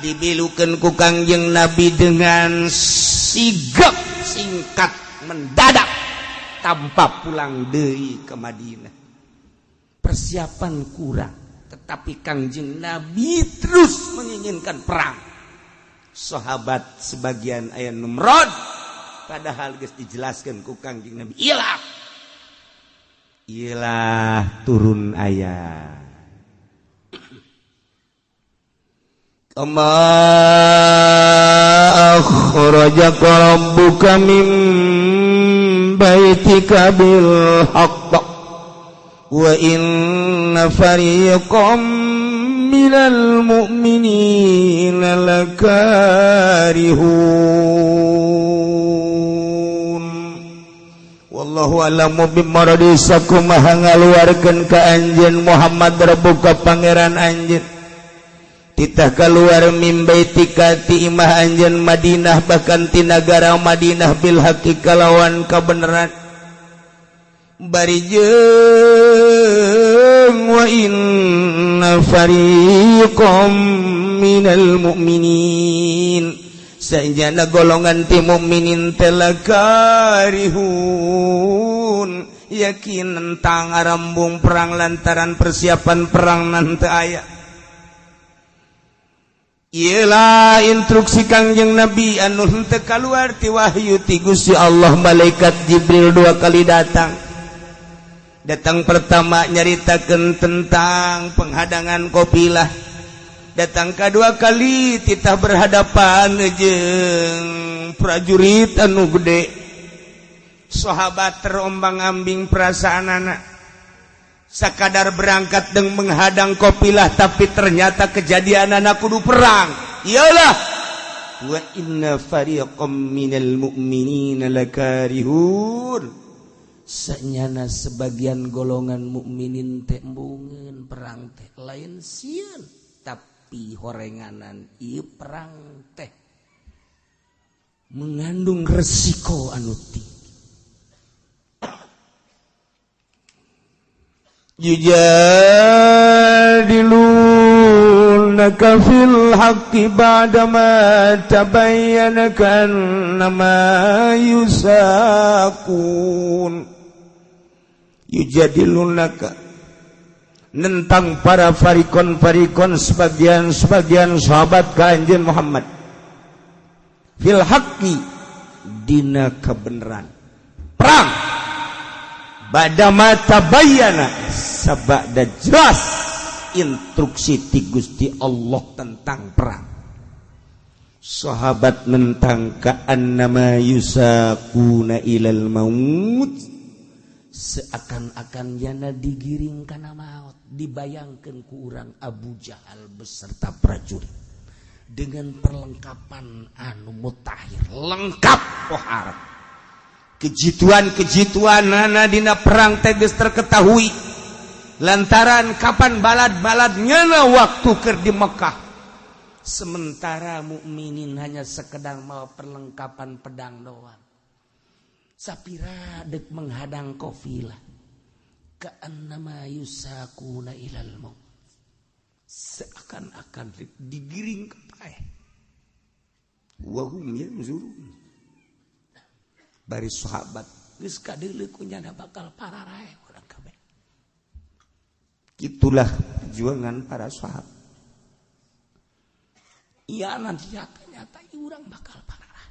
dibilukeun ku Kangjeng Nabi dengan sigap, singkat, mendadak, tanpa pulang deui ke Madinah. Persiapan kurang, tetapi Kangjeng Nabi terus menginginkan perang. Sahabat sebagian aya numrod, padahal geus dijelaskan ku Kangjeng Nabi, ilah ilah turun ayat kama akhrajaka rabbuka min baitika bil haqq wa inna fariqam minal mu'minina lakarihun. Wallahu a'lamu bimaradisakum, maha ngaluarkeun ka anjeun Muhammad rabbuka pangeran anjeun, titah keluar mim baitika ti imah anjeun Madinah, bahkan ti nagara Madinah, bil haqqi kalawan kabeneran, bari jeung wa inna fariqam minal mu'minin, saenjana golongan ti mukminin teh lakarihun, yakin tentang arambung perang lantaran persiapan perang nanti aya. Iyalah instruksi Kangjeng Nabi anu henteu kaluar ti wahyu ti Gusti Allah. Malaikat Jibril dua kali datang. Datang pertama nyaritakeun tentang penghadangan kafilah. Datang kedua kali titah berhadapan jeung prajurit anu gede. Sahabat terombang-ambing perasaanana, sakadar berangkat dan menghadang kafilah, tapi ternyata kejadian anak kudu perang. Iyalah wa inna fariqam minal mu'minina lakarihun, sanyana sebagian golongan mukminin teh embungeun perang teh lain sieun, tapi horenganan ieu perang teh mengandung resiko anu tinggi. Yujadilunaka fil haqqi ba'dama tabayyana ka'annama yusaqun. Yujadilunaka nentang para farikon-farikon sebagian-sebagian sahabat ka anjeun Muhammad, fil haqqi dina kebenaran perang, ba'dama tabayyana sabada jelas instruksi ti Gusti Allah tentang perang. Sahabat nentang ka'annama yusaquna ilal maut, seakan-akan yana digiring kana maut. Dibayangkan ku urang Abu Jahal beserta prajurit dengan perlengkapan anu mutakhir, lengkap pohara, kejituan-kejituan nana dina perang teh geus terketahui lantaran kapan balad-balad nyana waktu keur di Mekah. Sementara mukminin hanya sekedar mau perlengkapan pedang doang, sapira dek menghadang kafilah, ka'annama yusaquna ilal maut, seakan-akan digiring ke paeh. Wa hum yanzurun, bari sahabat geus kadeuleu ku nyana bakal pararae urang kabeh. Itulah perjuangan para sahabat. Iya nanti nyata-nyata urang bakal parah.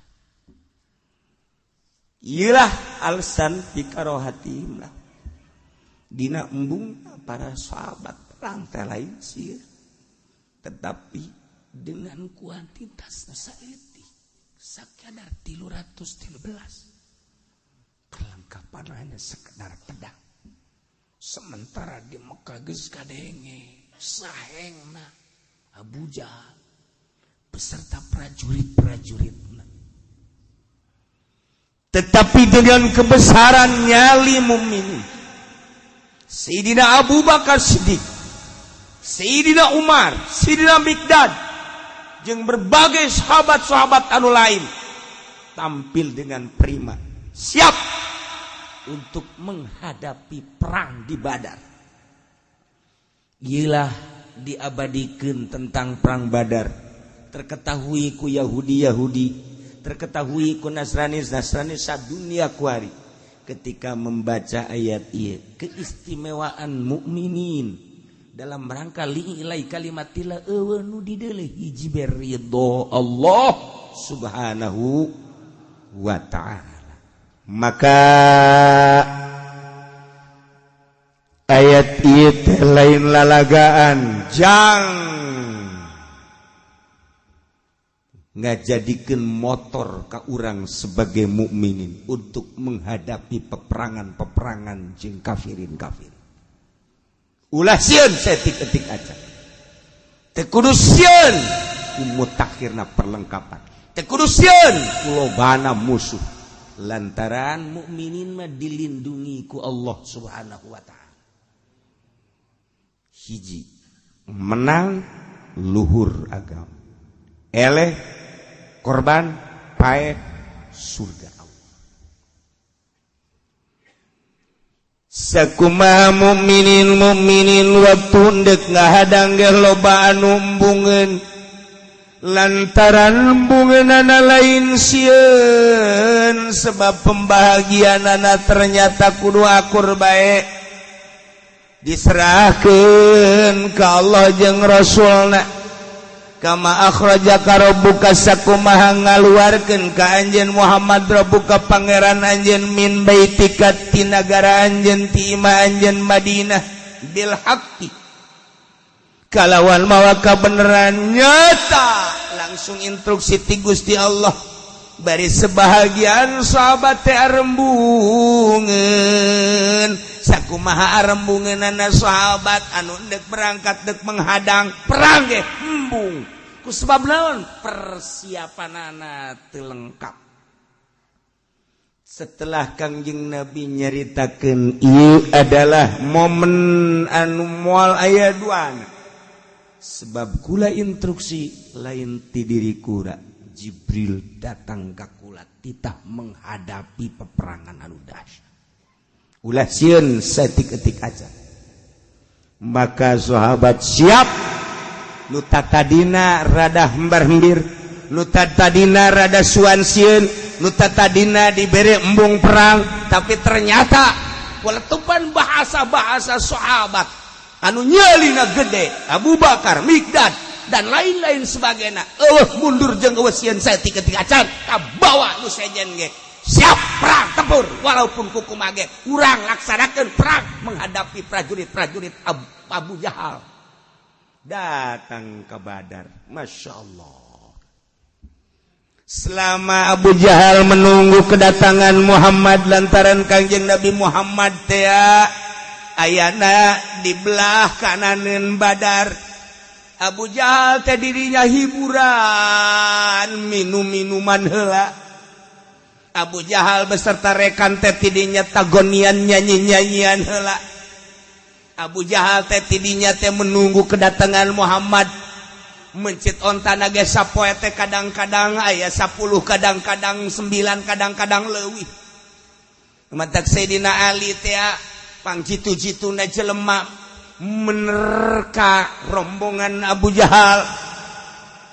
Iyalah alasan dikarohatihim lah. Dina embung para sahabat perang teh lain sih, tetapi dengan kuantitas saeutik sakadar 313 perlengkapan hanya sekedar pedang. Sementara di Mekah geus kadenge sahengna Abu Jahal beserta prajurit-prajuritna. Tetapi dengan kebesaran nyali mukminin, Sayyidina Abu Bakar Siddiq, Sayyidina Umar, Sayyidina Miqdad, jeung berbagai sahabat-sahabat anu lain tampil dengan prima, siap untuk menghadapi perang di Badar. Iyalah diabadikan tentang perang Badar. Terketahui ku Yahudi-Yahudi, terketahui ku Nasrani-Nasrani sadunia kuari. Ketika membaca ayat ieu, keistimewaan mukminin dalam rangka li'ilai kalimatillah eueuh nu dideuleuh hiji ridho Allah Subhanahu wa ta'ala. Maka ayat ieu teh lain lalagaan jang ngajadikeun motor ka urang sebagai mukminin untuk menghadapi peperangan-peperangan jeung kafirin kafir. Ulah sieun saeutik-eutik aja. Teu kudu sieun ku mutakhirna perlengkapan. Teu kudu sieun ku lobana musuh. Lantaran mukminin mah dilindungi ku Allah Subhanahu wa ta'ala. Hiji menang luhur agama. Eleh korban paeh surga Allah. Sakumaha mukminin mukminin waktu ndek ngahadang ge loba anu embungeun lantaran embungeunana lain sieun sebab pembahagianana ternyata kudu akur bae diserahkeun ka Allah jeung Rasulna. Kama akhrajaka rabbuka sakumaha ngaluarkeun ka anjeun Muhammad rabbuka pangeran anjeun min baitika ti nagara anjeun ti imah anjeun Madinah bil haqqi kalawan mawa kabeneran nyata. Langsung instruksi ti Gusti Allah bari sebahagian sahabat teh arembungeun sakumaha arembungeunana sahabat anu ndek berangkat dek menghadang perang ge embung ku sebab naon persiapanana teu lengkap. Setelah Kangjeng Nabi nyaritakeun ieu adalah momen anu moal aya duana sebab kula instruksi lain ti diri kula, Jibril datang ka kula titah menghadapi peperangan anu dahsyat. Ulah sieun saeutik-eutik aja. Maka sahabat siap nu tatadina rada hembar-hembir, nu tatadina rada suan sieun, nu tatadina dibere embung perang, tapi ternyata waletupan bahasa-bahasa sahabat anu nyelina gede, Abu Bakar, Miqdad dan lain-lain sebagainya. Eueuh mundur jeung eueuh sieun saeutik-eutik acan kabawa nu sejen ge. Siap perang tempur walaupun kukumaha ge urang laksanakeun perang menghadapi prajurit-prajurit Abu Jahal. Datang ke Badar, Masya Allah. Selama Abu Jahal menunggu kedatangan Muhammad lantaran Kangjeng Nabi Muhammad teh ayana di belah kananeun Badar. Abu Jahal teh dirinya hiburan minum-minuman heula. Abu Jahal beserta rekan teh tidinya tagonian nyanyi-nyanyian heula. Abu Jahal teh tidinya teh menunggu kedatangan Muhammad. Mencit ontana ge sapoe teh kadang-kadang aya 10, kadang-kadang 9, kadang-kadang leuwih. Matak Sayyidina Ali teh pangjitu-jituna jelema menerka rombongan Abu Jahal.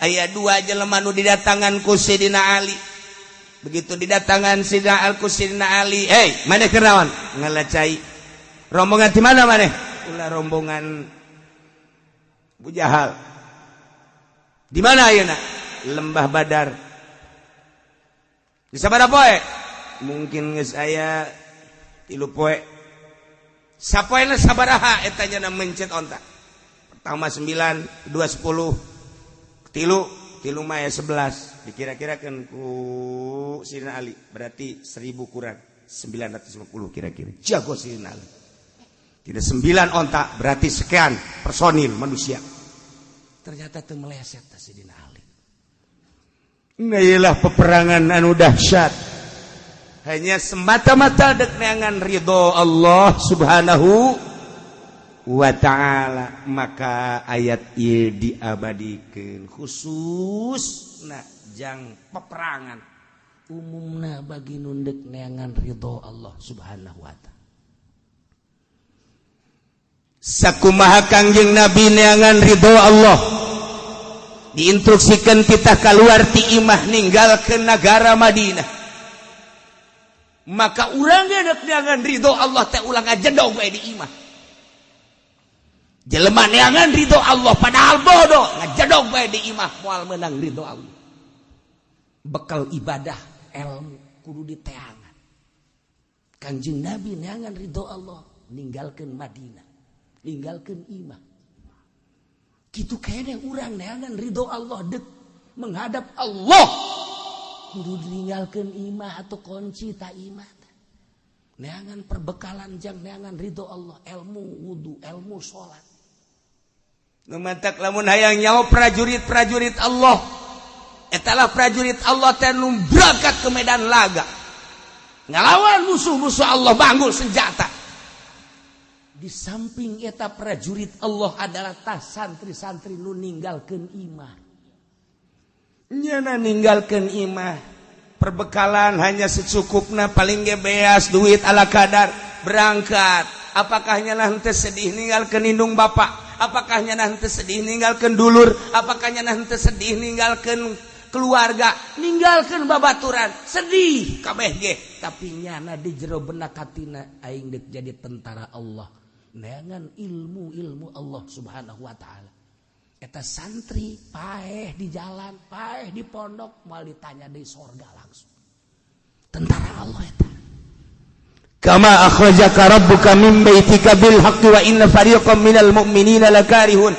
Aya dua jelema nu didatangan ku Sayyidina Ali. Begitu didatangan Sayyidina Al ku Sayyidina Ali, "Hei, maneh keur naon?" Ngalacai. "Rombongan di mana maneh?" "Ulah rombongan Abu Jahal." "Di mana ayeuna?" "Lembah Badar." "Di sabaraha poe?" "Mungkin geus aya 3 poe." "Sapoena sabaraha eta nya mencet onta?" Pertama 9, 2 10, tilu mah 11. Dikira-kirakan ku Sayyidina Ali berarti 1000 kurang 950 kira-kira. Jago Sayyidina Ali. Tidak, sembilan onta berarti sekian personil manusia. Ternyata itu meleset Sidina Ali. Nah, peperangan anu dahsyat hanya semata-mata dek neangan ridho Allah Subhanahu wa ta'ala. Maka ayat ieu diabadikeun khusus nah jang peperangan, umumna bagi nu dek neangan ridho Allah Subhanahu wa ta'ala. Sakumaha Kangjeng Nabi neangan ridho Allah, diinstruksikan kita keluar ti imah, ninggalkeun negara Madinah, maka urangnya dek neangan ridho Allah teh ulah ngajedog we di imah. Jelema neangan ridho Allah padahal bodoh, ngajedog we di imah, moal menang ridho Allah. Bekal ibadah ilmu kudu diteangan. Kanjeng Nabi neangan ridho Allah ninggalkeun Madinah, ninggalkeun imah. Kitu kene urang neangan ridho Allah, dek menghadap Allah kudu ninggalkeun imah atau kunci ta imah. Neangan perbekalan jang neangan ridho Allah, ilmu wudu, ilmu salat. Nu mantak lamun hayang nyawa prajurit-prajurit Allah, etalah prajurit Allah teh nu berangkat ke medan laga ngalawan musuh-musuh Allah, banggul senjata. Di samping eta prajurit Allah adalah tas santri-santri nu ninggalkeun imah. Nyana ninggalkeun imah, perbekalan hanya secukupna, paling ge beas duit ala kadar, berangkat. Apakah nyana henteu sedih ninggalkeun indung bapak? Apakah nyana henteu sedih ninggalkeun dulur? Apakah nyana henteu sedih ninggalkeun keluarga, ninggalkeun babaturan? Sedih kabeh ge, tapi nyana di jero benak hatina, aing dek jadi tentara Allah, neangan ilmu-ilmu Allah Subhanahu wa ta'ala. Eta santri paeh di jalan, paeh di pondok, moal ditanya di sorga langsung. Tentara Allah eta. Kama akhrajaka rabbuka min baitika bil haqqi wa inna fariqam minal mu'minina lakarihun.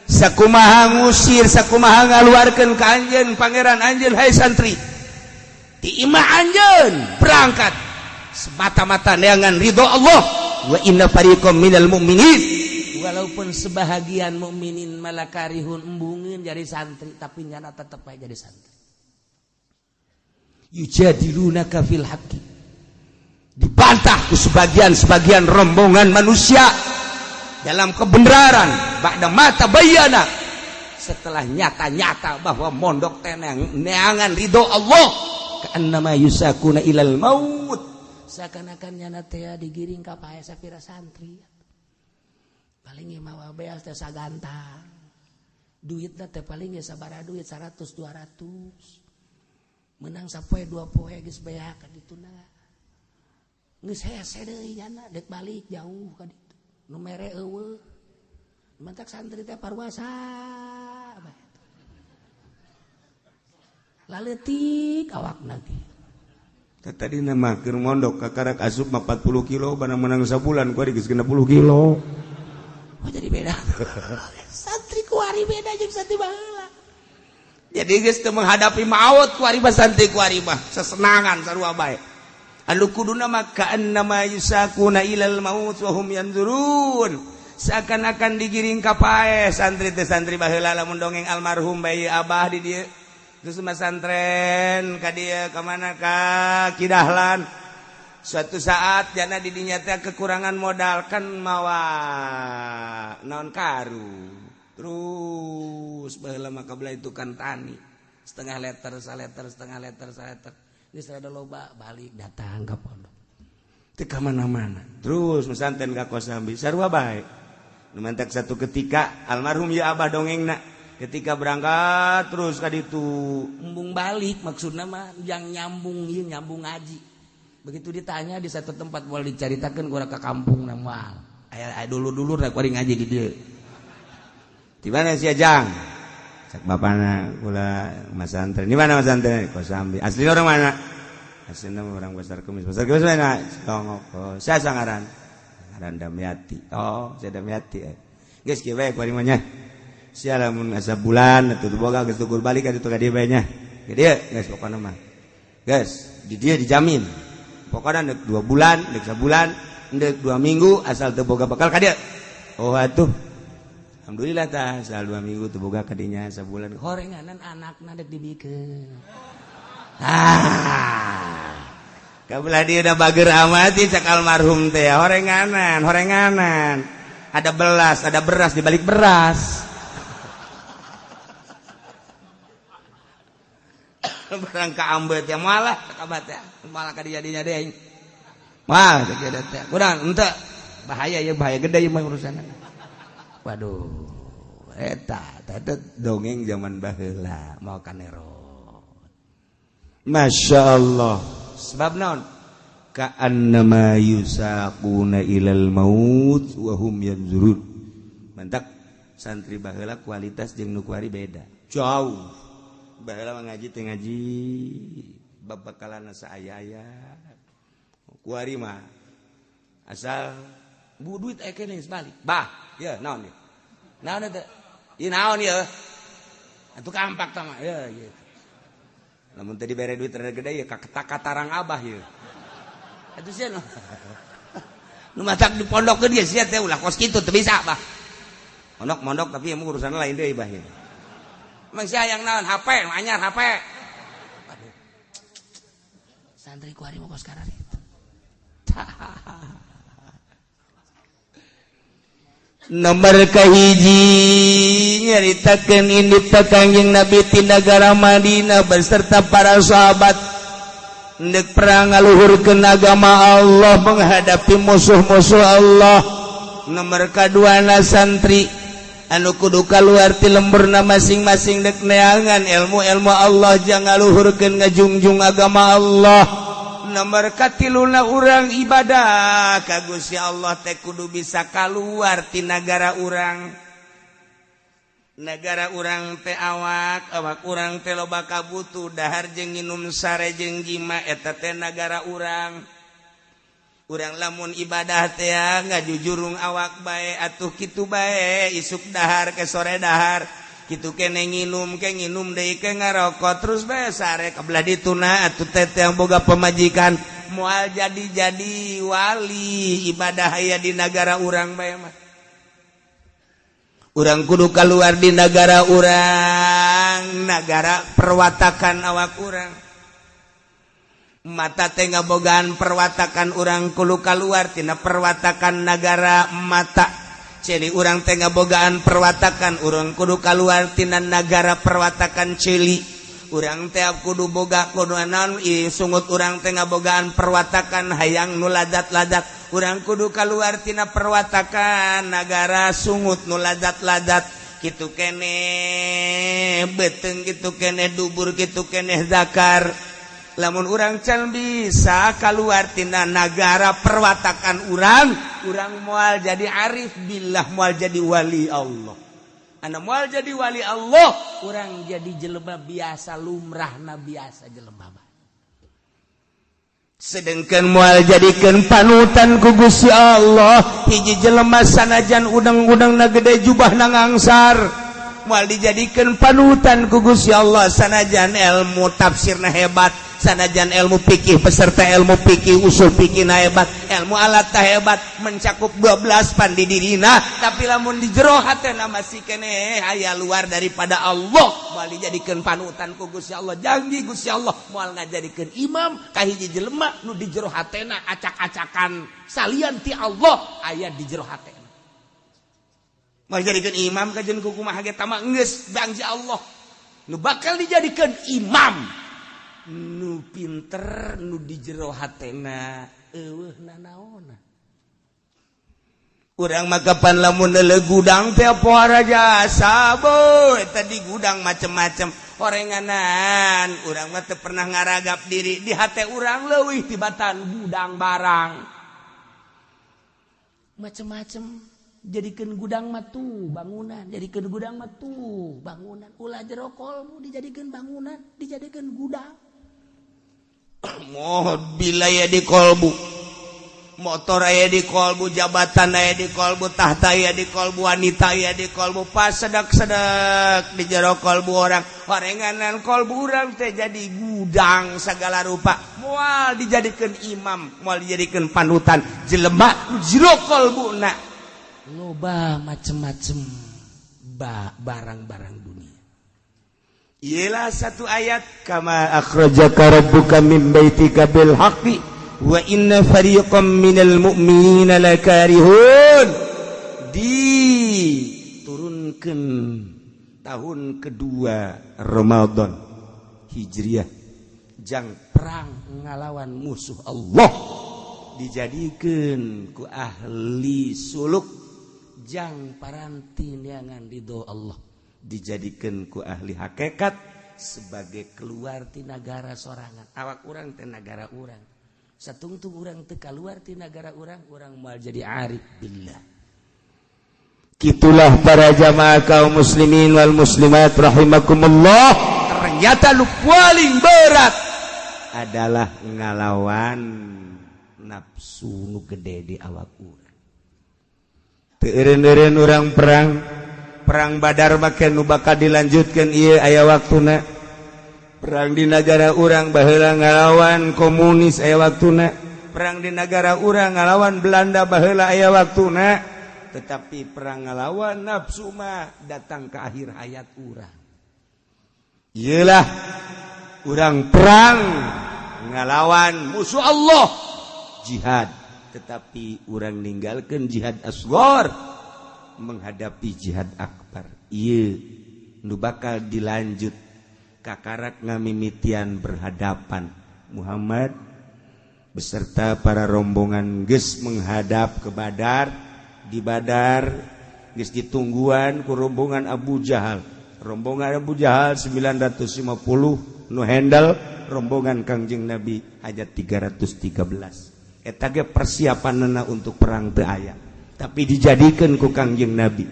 Sakumaha ngusir, sakumaha ngaluarkeun ka anjeun pangeran anjeun, hai santri. Ti imah anjeun berangkat semata-mata neangan ridho Allah, wa inna fariqam minal mu'minin, walaupun sebahagian mukminin malakarihun, embungeun jadi santri, tapi nyana tetep aja jadi santri. Yujadilunaka fil haqqi, dibantah ku sebagian-sebagian rombongan manusia dalam kebenaran, ba'da ma tabayyana, setelah nyata-nyata bahwa mondok tenang neangan ridho Allah, ka'annama yusakuna ilal maut, seakan-akan nyana teh digiring ka pae. Sapira santri paling mawa beas teh sagantang, duitna teh paling ge sabaraha duit, 100 200, menang sapoe dua poe geus beak ka dituna, geus hese deui nyana dek balik jauh ka ditu, nu mere eueuh. Mantak santri teh parwasa laletik awakna ge. Tadi nama keur mondok kakarak asup mah 40 kilo, barang menang sabulan kuari geus 60 kilo. Oh, jadi beda. Santri kuari beda jeung santri baheula. Jadi geus teu menghadapi maut kuari mah, santri kuari mah sesenangan sarua bae. Anu kuduna mah ka'annama yusakuna ilal maut wa hum yanzurun. Seakan-akan digiring ka paeh santri teh. Santri baheula lamun dongeng almarhum bayi abah di dieu. Terus masantren ka dieu, ka mana, ka Kidahlan. Suatu saat jana di dinya teh kekurangan modal kan, mawa naon, karu. Terus baheula mah kabelah itu kan tani, setengah liter saliter, setengah liter saliter, geus rada loba, balik datang ka pondok, teu ka mana-mana. Terus mesantren ka Kosambi sarua bae. Nu mantak satu ketika almarhum ya abah dongengna, ketika berangkat terus ka ditu embung balik, maksudna mah yang nyambung ieu, nyambung ngaji. Begitu ditanya di satu tempat, boleh diceritakan kurang ke kampung na moal aya aya dulu-dulu rek kuari ngaji di dieu. Di mana sih, Ajang? Cak bapana, kula masantren. Di mana masantren? Kosambi. Asli orang mana? Aslinya orang Pasar Kemis. Pasar Kemis mana? Tongok. Oh, saya sangaran. Ngaran Damiati. Oh, saya Damiati. Geus kieu bae kuari mah nya. Sia lamun asa bulan atuh boga geus tukur balik ka ditu ka dieu bae nya. Ka dieu geus pokona mah. Geus, di dieu dijamin. Pokona dek 2 bulan, dek sabulan. Ndek 2 minggu asal teu boga bekal ka dieu. Oh atuh. Alhamdulillah tah asal 2 minggu teu boga kadinya sabulan horenganan anakna dek dibikeun. Ah. Kabelah dia udah bager amat cak almarhum teh horenganan, horenganan. Ada belas, ada beras di balik beras. Barang kaambet ya malah kabat ya, malah ka dijadinya deui. Wah, teh kurang henteu. Bahaya ya, bahaya gede ieu mah urusanna. Waduh, eta teh dongeng zaman baheula mau kanero. Masya Allah. Sebab naon? Ka'annama yusaquna ilal maut wa hum yanzurun. Mantak santri baheula kualitas jeung nu kuari beda. Jauh. Baheula mah ngaji teh ngaji babakalan saaya-aya. Kuari mah asal bu duit aya keneh geus balik. Bah, ye naon ieu? Naon eta? Ieu naon ieu? Atuh kampak tah mah. Ye gitu. Lamun teu dibere duit rada gede ye katarang abah ye. Atuh sia nu. Nu matak di pondok ge sia teh ulah kos kitu teu bisa bah. Mondok-mondok tapi emang urusanna lain deui bah ye. Emang sia yang naon HP, nu anyar HP. Waduh. Santri kuari mah kos kararitu. Nomor kahiji nyaritakeun indit Kangjeng Nabi ti nagara Madinah beserta para sahabat ndek perang ngaluhurkeun agama Allah menghadapi musuh-musuh Allah. Nomor kaduana santri anu kudu kaluar ti lemburna masing-masing dek neangan ilmu-ilmu Allah jang ngaluhurkeun ngajungjung agama Allah. Nomor katiluna urang ibadah ka Gusti Allah teh kudu bisa kaluar ti nagara urang. Nagara urang teh awak, awak urang teh loba kabutuh dahar jeung nginum sare jeung jima eta teh nagara urang. Urang lamun ibadah teh ngajujurung awak bae atuh kitu bae isuk dahar ke sore dahar. Kitu kene nginum ke nginum deui ke ngarokok terus bae sare kabelah dituna atuh teh yang boga pamajikan moal jadi-jadi wali ibadah aya di nagara urang bae mah. Urang kudu kaluar di nagara urang, nagara perwatakan awak urang. Mata teh ngabogaan perwatakan urang kudu kaluar tina perwatakan nagara mata. Celi urang teh ngabogaan perwatakan urang kudu kaluar tina nagara perwatakan celi. Urang teh kudu boga kudu naon sungut urang teh ngabogaan perwatakan hayang nu ladat-ladat. Urang kudu kaluar tina perwatakan nagara sungut nu ladat-ladat. Kitu keneh beuteung, kitu keneh dubur, kitu keneh zakar. Lamun urang can bisa kaluar tina nagara perwatakan urang, urang moal jadi arif billah, moal jadi wali Allah. Anu moal jadi wali Allah, urang jadi jelema biasa lumrahna biasa jelema. Sedengkeun moal jadikeun panutan ku Gusti Allah, hiji jelema sanajan udang-udangna gede jubahna ngangsar. Moal dijadikeun panutan ku Gusti Allah sanajan ilmu tafsirna hebat, sanajan ilmu fikih peserta ilmu fikih usul fikih na hebat, ilmu alat ta hebat, mencakup 12 pan di dirina, tapi lamun di jero hatena masih keneh aya luar daripada Allah, moal dijadikeun panutan ku Gusti Allah. Janji Gusti Allah moal ngajadikeun imam ka hiji jelema nu di jero hatena acak-acakan salian ti Allah aya di jero hatena. Moal dijadikeun imam kajeun ku kumaha ge tama geus janji Allah nu bakal dijadikeun imam nu pinter nu di jero hatena eueuh nanaona. Urang mah kapan lamun leuleuh gudang teh pohara jasa boy eta di gudang macem-macem horenganan. Urang mah teu pernah ngaragap diri di hate urang leuwih tibatan gudang barang macem-macem. Jadikeun gudang mah tuh bangunan, jadikeun gudang mah tuh bangunan. Ulah jero kolmu dijadikeun bangunan, dijadikeun gudang. Mohon bila ya di kolbu. motor aya di kolbu, jabatan aya di kolbu, tahta aya di kolbu, wanita aya di kolbu, pas sedak-sedak di jero kolbu orang horenganan kolbu urang teh jadi gudang segala rupa, moal dijadikan imam, moal dijadikan panutan jelema jero kolbuna loba macem-macem barang-barang dunia. Ialah satu ayat kama akhrajaka rabbuka min baitika bil haqqi wa inna fariqam minal mu'minina lakarihun. Diturunkan tahun kedua Ramadan Hijriah jang perang ngalawan musuh Allah, dijadikan ku ahli suluk jang paranti neangan ridho Allah, dijadikan ku ahli hakikat sebagai keluar ti nagara sorangan. Awak urang teh nagara urang, satungtung urang teu kaluar ti nagara urang, urang moal jadi arif billah. Kitulah para jamaah kaum muslimin wal muslimat rahimakumullah. Ternyata lu paling berat adalah ngalawan nafsu nu gede di awak urang. Teu eureun-eureun urang perang perang Badar make nu bakal dilanjutkan ieu aya waktuna. Perang di negara urang baheula ngalawan komunis aya waktuna, perang di negara urang ngalawan Belanda baheula aya waktuna, tetapi perang ngalawan nafsu mah datang ke akhir hayat urang. Iyalah urang perang ngalawan musuh Allah jihad, tetapi urang ninggalkan jihad asghar menghadapi jihad akbar. Ieu nu bakal dilanjut kakarak ngamimitian berhadapan Muhammad beserta para rombongan geus menghadap ke Badar. Di Badar geus ditungguan ku rombongan Abu Jahal. Rombongan Abu Jahal 950 nu handle rombongan Kangjeng Nabi hanya 313. Eta ge persiapanna untuk perang teu aya, tapi dijadikan ku Kangjeng Nabi.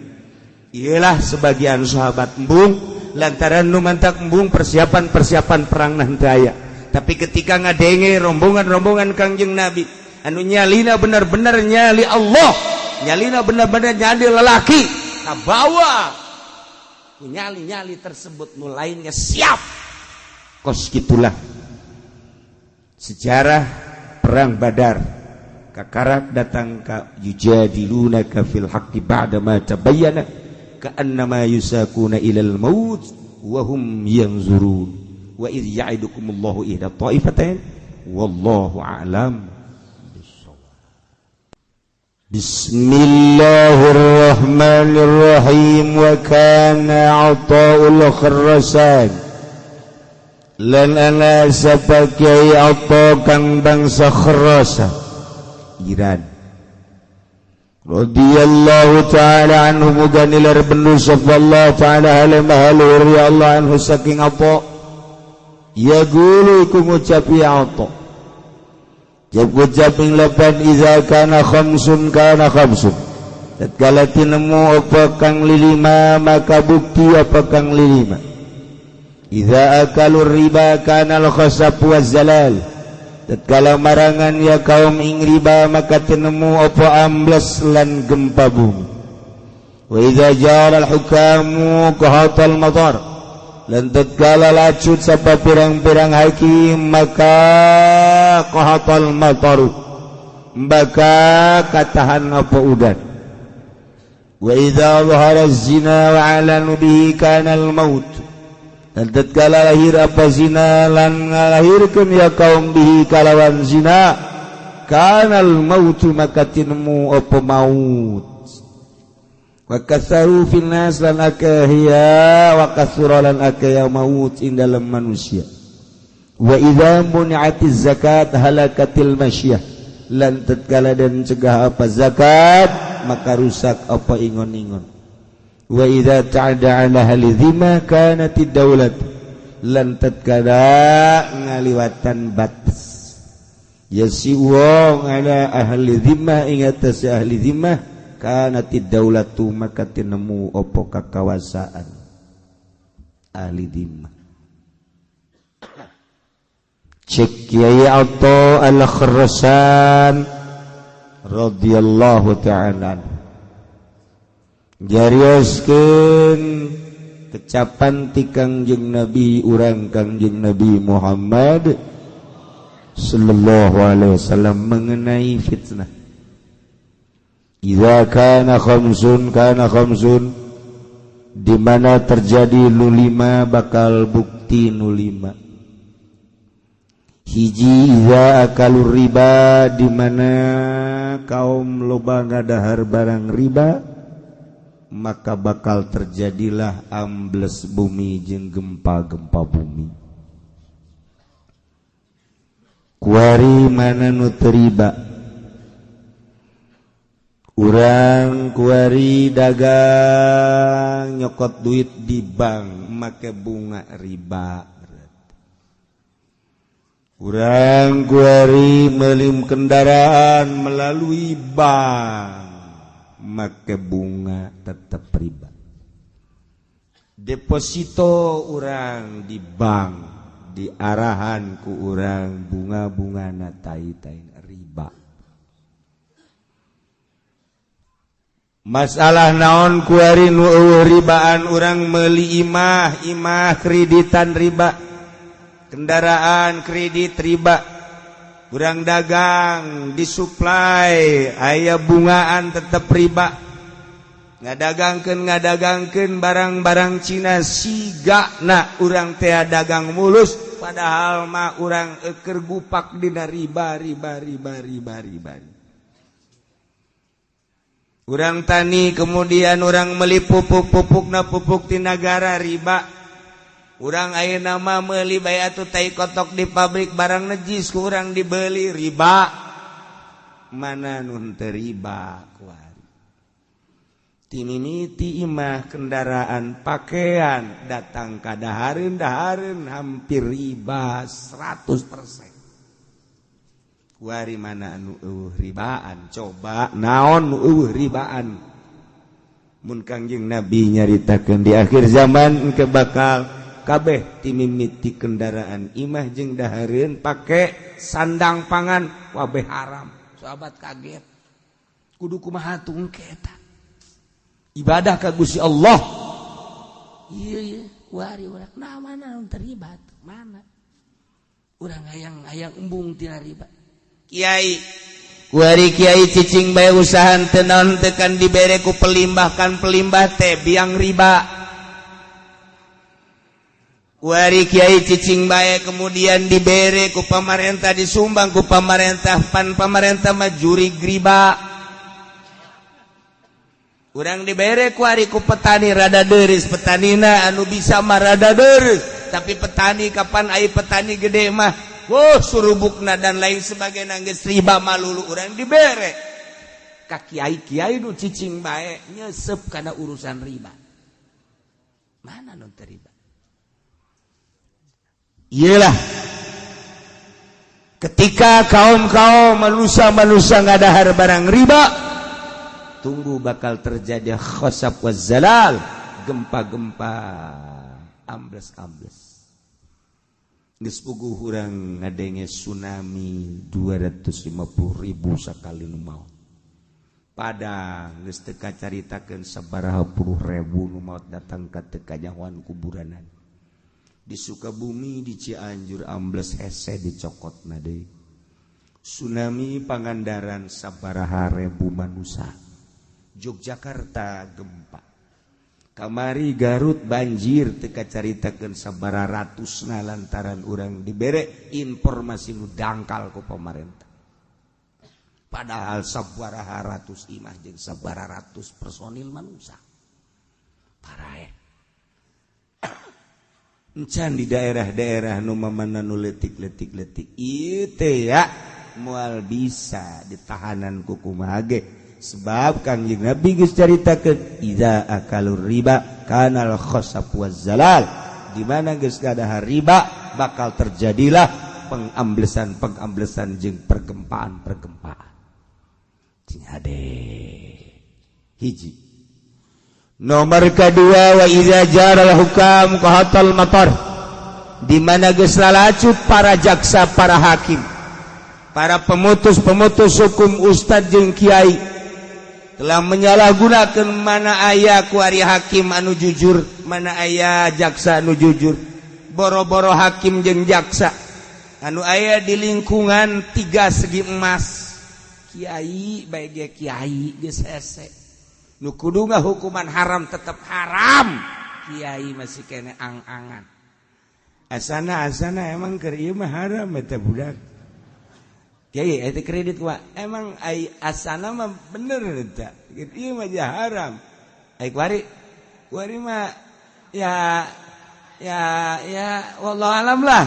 Iyalah sebagian sahabat embung lantaran nu mantak embung persiapan-persiapan perang nanti aya. Tapi ketika ngadenge rombongan-rombongan Kangjeng Nabi anu nyalina benar-benar nyali Allah, nyalina benar-benar nyali lelaki, kabawa nyali-nyali tersebut nu lainnya siap. Kos gitulah sejarah perang Badar. Kakarak datang ka yujadilunaka fil haqqi ba'da ma tabayyana ka'annama yusakuna ilal maut wa hum yanzurun wa idh ya'idukumullahu ihda ta'ifatain wallahu a'lam bissawab. Bismillahirrahmanirrahim. Wa kana ata'ul kharasan lan ana sapa kiai Atha kang bangsa Khurasan Iran radhiyallahu ta'ala anhu, muga nilar bendu sapa Allah ta'ala halimah ya Allah anhu saking apa ya gulu iku ngucap ya Atha jab ngucap ing lapan iza kana khamsun kana khamsun, tatkala tinemu apa kang lilima maka bukti apa kang lilima. Iza akalur riba kana al-khasab waz-zalal, tatkala marangan ya kaum ing riba maka tinemu apa ambles lan gempa bumi. Wa idza jara al-hukamu qahatal madar, lan tatkala lacut sapa pirang-pirang hakim maka qahatal mataru maka katahan apa udan. Wa idza zahara az-zina wa 'alanu bihi kana al-maut, dan tatkala lahir apa zina lan ngalahirkeun ya kaum bihi kalawan zina kanal mautu maka tinemu apa maut. Wa katsaru fil nas lan akhiya wa katsura lan akhiya maut ing dalam manusia. Wa idza muni'atiz zakat halakatil masyiyah, lan tatkala dan cegah apa zakat maka rusak apa ingon-ingon. Wa idza ta'ada 'ala ahli dhimma kanatid daulat, lan tatkala ngaliwatan batas ya si wong ala ahli dhimmah ing atas ahli dhimmah kanatid daulatu maka tinemu opo kakawasaan ahli dhimmah. Cek Kiai Atha al-Khurasan radhiyallahu ta'ala jarioskeun kecapan ti Kangjeng Nabi urang Kangjeng Nabi Muhammad sallallahu alaihi wasallam mengenai fitnah. Idza kana khamsun kana khamsun, di mana terjadi nu lima bakal bukti nu lima. Hiji, idza akalur riba, di mana kaum loba ngadahar barang riba, maka bakal terjadilah ambles bumi jeung gempa-gempa bumi. Kuari mana nu teu riba? Urang kuari dagang nyokot duit di bank make bunga riba. Urang kuari melim kendaraan melalui bank make bunga tetep riba. Deposito urang di bank diarahan ku urang bunga-bunga na tai-tai riba. Masalah naon kuari nu eueuh ribaan, urang meuli imah, imah kreditan riba, kendaraan kredit riba, urang dagang disuplai aya bungaan tetep riba, ngadagangkeun barang-barang Cina sigana urang teh dagang mulus padahal mah urang eukeur gupak dina riba riba riba riba riba. Urang tani kemudian urang meuli pupuk, pupukna pupuk ti nagara riba. Urang ayeuna mah meuli bae atuh tai kotok di pabrik barang najis ku urang dibeli riba. Mana nu henteu riba kuari? Tinimiti imah, kendaraan, pakaian datang ka dahareun hampir riba 100%. Kuari mana anu eueuh ribaan? Coba naon nu eueuh ribaan? Mun Kangjeng Nabi nyaritakeun di akhir zaman engke bakal kabeh timimiti kendaraan imah jeung dahareun pake sandang pangan kabeh haram. Sahabat kaget. Kudu kumaha tuh engke eta? Ibadah ka Gusti Allah. Ieu ieu kuari urang nah mana nu terlibat? Mana? Urang hayang embung tina riba. Kiai kuari kiai cicing bae usahan teu naon teu kan dibere ku pelimbah, kan pelimbah teh biang riba. Kuari kiai cicing bae kemudian dibere ku pamarentah, disumbang ku pamarentah, pan pamarentah mah jurig riba. Urang dibere kuari ku petani rada deureus, petanina anu bisa mah rada deureus, tapi petani kapan ai petani gede mah oh surubukna dan lain sebagainya geus riba malulu urang dibere ka kiai-kiai nu cicing bae nyesep kana urusan riba. Mana nu teu riba? Iyalah ketika kaum-kaum manusia-manusia ngadahar barang riba, tunggu bakal terjadi khosab waz zalal, gempa-gempa, ambles-ambles. Geus puguh urang ngadenge tsunami 250.000 sakali nu maot. Padang geus teu kacaritakeun sabaraha puluh ribu nu maot datang ka teu kanyahoan kuburanan. Di Sukabumi, di Cianjur ambles hese dicokotna deui. Tsunami Pangandaran sabaraha ribu manusia. Yogyakarta gempa. Kamari Garut banjir teu kacaritakeun sabaraha ratusna lantaran urang dibere informasi nu dangkal ku pamarentah. Padahal sabaraha ratus imah jeung sabaraha ratus personil manusia. Parae. Encan di daerah-daerah nu mamana nu leutik-leutik-leutik ieu teh ya moal bisa ditahanan ku kumaha ge. Sebab Kangjeng Nabi geus caritakeun idza akalur riba kanal khasab waz zalal, di mana geus kadahar riba bakal terjadilah pengamblesan-pengamblesan jeung pergempaan-pergempaan. Cing hade. Hiji. Nomor kedua, wa idza jaral hukam qahatal matar, di mana geus lalacut para jaksa, para hakim. Para pemutus-pemutus hukum, ustad jeung kiai telah menyalahgunakan. Mana aya kuari hakim anu jujur? Mana aya jaksa anu jujur? Boro-boro hakim jeung jaksa anu aya di lingkungan tiga segi emas, kiai baik kiai geus hese. Nu kudu hukuman haram tetap haram, kiai masih kene ang-angan, asana asana emang keur ieu mah haram eta budak. Kiai eta kredit wa emang ai asana mah bener eta ieu mah haram. Ai kuari kuari mah ya ya ya, wallahu alam lah.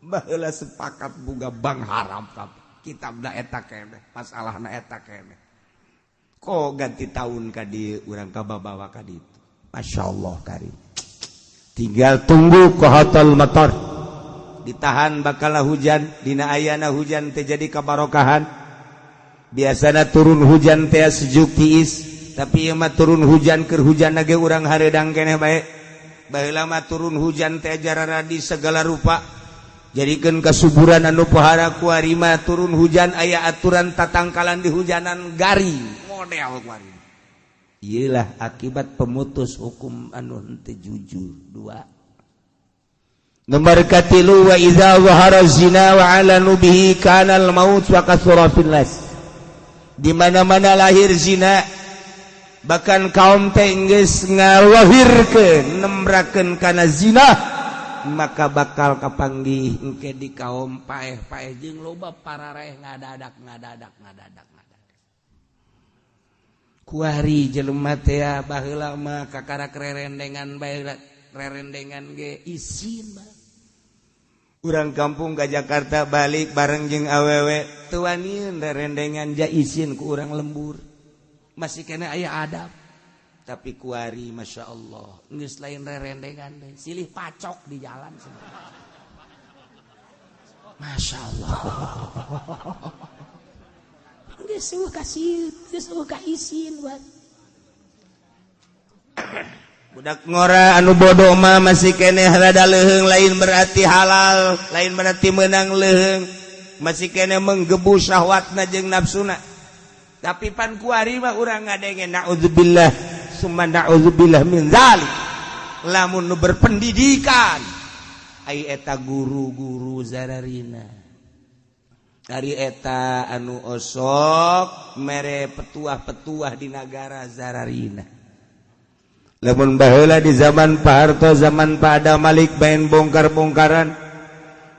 Baheula sepakat buga bank haram, tapi kitabna eta keneh, masalahna eta keneh. Kok ganti tahun ka di urang kababawa ka ditu. Masya Allah karim. Tinggal tunggu kohotul motor ditahan, bakal hujan. Dina ayana hujan teh jadi kabarokahan. Biasana turun hujan teh sejuk tiis, tapi ieu mah turun hujan, keur hujan ge urang hareudang keneh bae. Baheula mah turun hujan teh jararadi segala rupa, jadikeun kasuburan anu pohara. Kuari mah turun hujan aya aturan tatangkalan di hujanan, garing model kuari. Iyalah akibat pemutus hukum anu henteu jujur. Dua. Nomor katilu, wa idza zahara zina wa alanu bihi kana al maut wa kathura fil nas. Di mana-mana lahir zina, bahkan kaum teh geus ngalahirkeun nembrakeun kana zina, maka bakal kapanggih engke di kaum paeh-paeh jeung loba parareh ngadadak ngadadak ngadadak ngadadak. Kuari jelema teh baheula mah kakarak rerendengan bae, rerendengan ge isin bae. Urang kampung ke Jakarta balik bareng jeung awewe teu wanian rerendengan, ja isin ku urang lembur, masih kena aya adab. Tapi kuari Masya Allah geus lain rerendengan deh, silih pacok di jalan. Masya Allah, geus eueuh kasih, geus eueuh ka isin buat budak ngora. Anu bodoh mah masih keneh rada leuheung, lain berarti halal, lain berarti menang leuheung, masih keneh menggebu syahwatna jeung nafsuna. Tapi pan kuari mah urang ngadenge, naudzubillah summa naudzubillah min zalik, lamun nu berpendidikan, ai eta guru-guru zararina, ari eta anu osok mere petuah-petuah di nagara zararina. Lamun baheula di zaman Pak Harto, zaman Pak Adam Malik, main bongkar-bongkaran,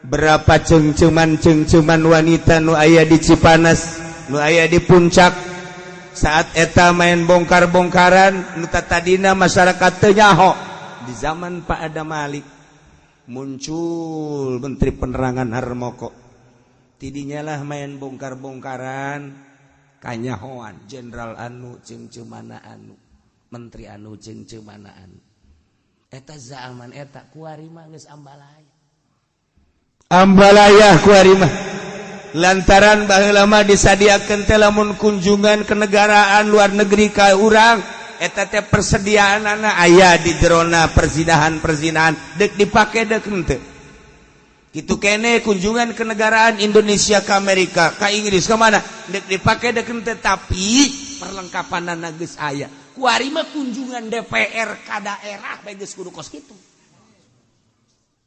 berapa cengceman-cengceman wanita nu aya di Cipanas, nu aya di Puncak. Saat eta main bongkar-bongkaran, nu tadina masyarakat teu nyaho. Di zaman Pak Adam Malik muncul Menteri Penerangan Harmoko, tidinya lah main bongkar-bongkaran kanyahoan jenderal anu cengcemana anu, menteri anu cengcemana anu. Eta zaman eta. Kuari mah geus ambalaya ambalaya kuari mah, lantaran baheula mah disadiakeun teh lamun kunjungan kenegaraan luar negeri ka urang, eta teh persediaanana aya di jerona perzinahan-perzinahan, dek dipake dek henteu. Kitu kene kunjungan kenegaraan Indonesia ke Amerika, ke Inggris, ke mana, dek dipake dek henteu, tapi perlengkapanana geus aya. Kuari mah kunjungan DPR ka daerah bae geus kudu kos kitu.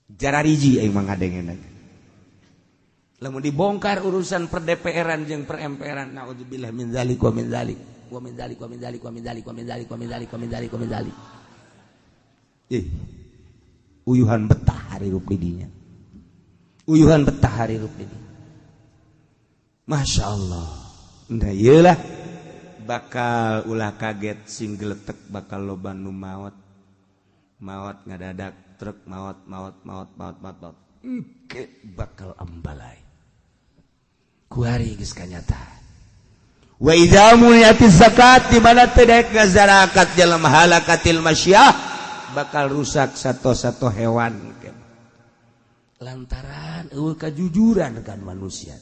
Jarariji aing mah ngadengena lamun dibongkar urusan per DPR-an jeung per MPR-an. Naudzubillah min zalik wa min zalik wa min zalik wa min zalik wa min zalik wa min zalik wa min zalik wa min zalik wa min zalik. Ih, uyuhan betah hirup di dinya, uyuhan betah hirup di dinya. Masya Allah. Nah, iyalah bakal ulah kaget sing geletek, bakal loba nu maot maot ngadadak, truk maot maot maot maot maot maot. Engke bakal ambalai kuari geus kanyata. Wa idza muniati zakat, di mana teu daek ngazarakat dalam halakatil masyah, bakal rusak satu-satu hewan lantaran eueuh kajujuran kan manusia.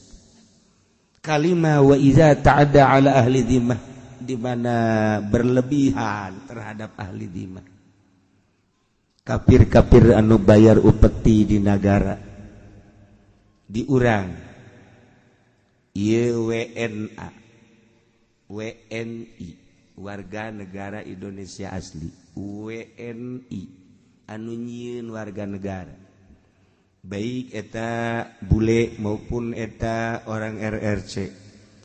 Kalima, wa idza ta'adda ala ahli dhimmah, di mana berlebihan terhadap ahli dhimmah, kafir-kafir anu bayar upeti di negara. Di urang ieu WNA, WNI, warga negara Indonesia asli, WNI anu nyieun warga negara, baik eta bule maupun eta orang RRC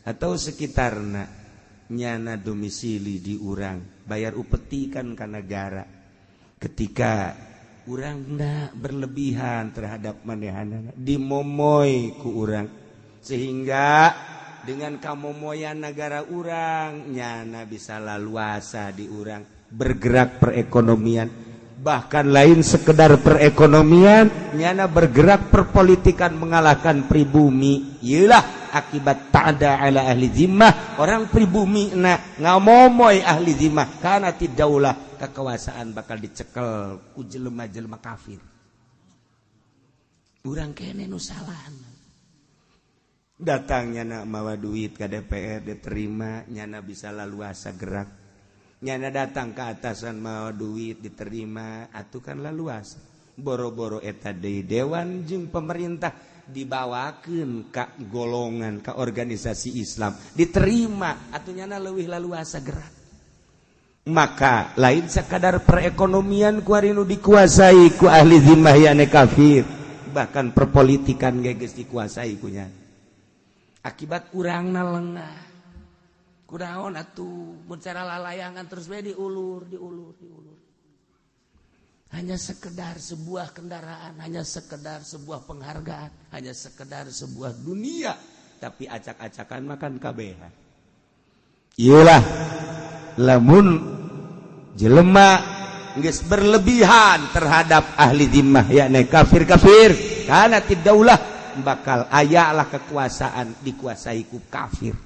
atau sekitarna, nyana domisili di urang, bayar upeti kan ka negara. Ketika urang berlebihan terhadap manehanana, dimomoy ku urang, sehingga dengan kamomoyan negara urang, nyana bisa laluasa di urang bergerak perekonomian. Bahkan lain sekedar perekonomian, nyana bergerak perpolitikan, mengalahkan pribumi. Iyalah akibat ta'da ala ahli zimmah. Orang pribumi na ngamomoy ahli zimmah, karena tidaulah kekuasaan bakal dicekel ku jelema-jelema kafir. Urang kene nu salah. Datang nyana mawa duit ke DPR, diterima, nyana bisa laluasa gerak. Nyana datang ke atasan mawa duit, diterima, atuh kan laluasa. Boro-boro eta deui, dewan jeung pemerintah dibawakeun ka golongan, ka organisasi Islam, diterima, atuh nyana leuwih laluasa gerak. Maka lain sekadar perekonomian kuari nu dikuasai ku ahli zimmah yane kafir, bahkan perpolitikan ge geus dikuasai ku nya. Akibat urangna lengah. Kunaon atuh mun cara lalayangan terus we diulur, diulur, diulur. Hanya sekedar sebuah kendaraan, hanya sekedar sebuah penghargaan, hanya sekedar sebuah dunia, tapi acak-acakan makan kabehan. Iyalah, lamun jelema geus berlebihan terhadap ahli zimmah yakni kafir-kafir, kana tidaulah bakal ayalah kekuasaan dikuasai ku kafir.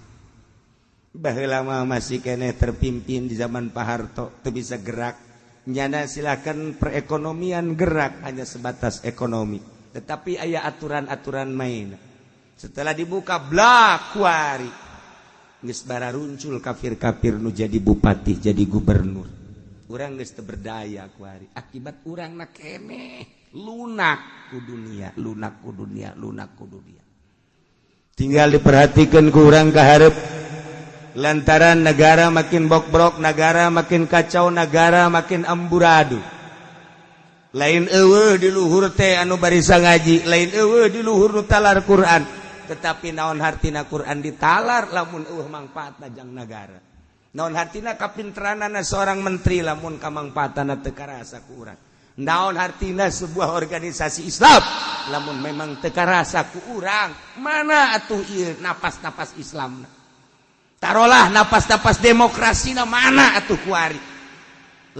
Baheula mah masih keneh terpimpin di zaman Pak Harto, teu bisa gerak. Nyana silakan perekonomian gerak hanya sebatas ekonomi, tetapi aya aturan-aturan main. Setelah dibuka blak kuari geus bararuncul kafir-kafir nu jadi bupati, jadi gubernur. Urang geus teu berdaya kuari akibat urangna keneh lunak ku dunia, lunak ku dunia, lunak ku dunia. Tinggal diperhatikan ku urang ka hareup, lantaran negara makin bokbrok, negara makin kacau, negara makin amburadul. Lain eueuh di luhur teh anu barisa ngaji, lain eueuh di luhur nu talar Quran, tetapi naon hartina Quran ditalar lamun eueuh mangfaatna jang nagara? Naon hartina kapinteranana seorang menteri lamun kamangfaatana teu karasa ku urang? Naon hartina sebuah organisasi Islam lamun memang teu karasa ku urang? Mana atuh ieu napas-napas Islamna? Tarolah napas-napas demokrasina mana atuh kuari?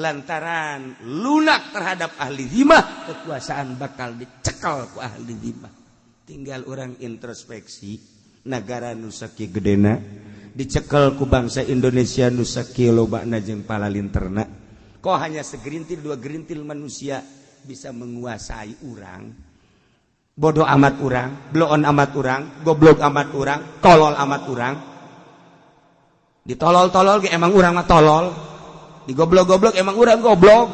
Lantaran lunak terhadap ahli zimah, kekuasaan bakal dicekel ku ahli zimah. Tinggal orang introspeksi, negara nu sakieu gedena dicekel ku bangsa Indonesia nu sakieu lobana jeung palalinterna, kok hanya segerintil dua gerintil manusia bisa menguasai urang? Bodoh amat urang, bloon amat urang, goblok amat urang, tolol amat urang. Ditolol-tolol ge emang urang mah tolol, digoblok-goblok emang urang goblok.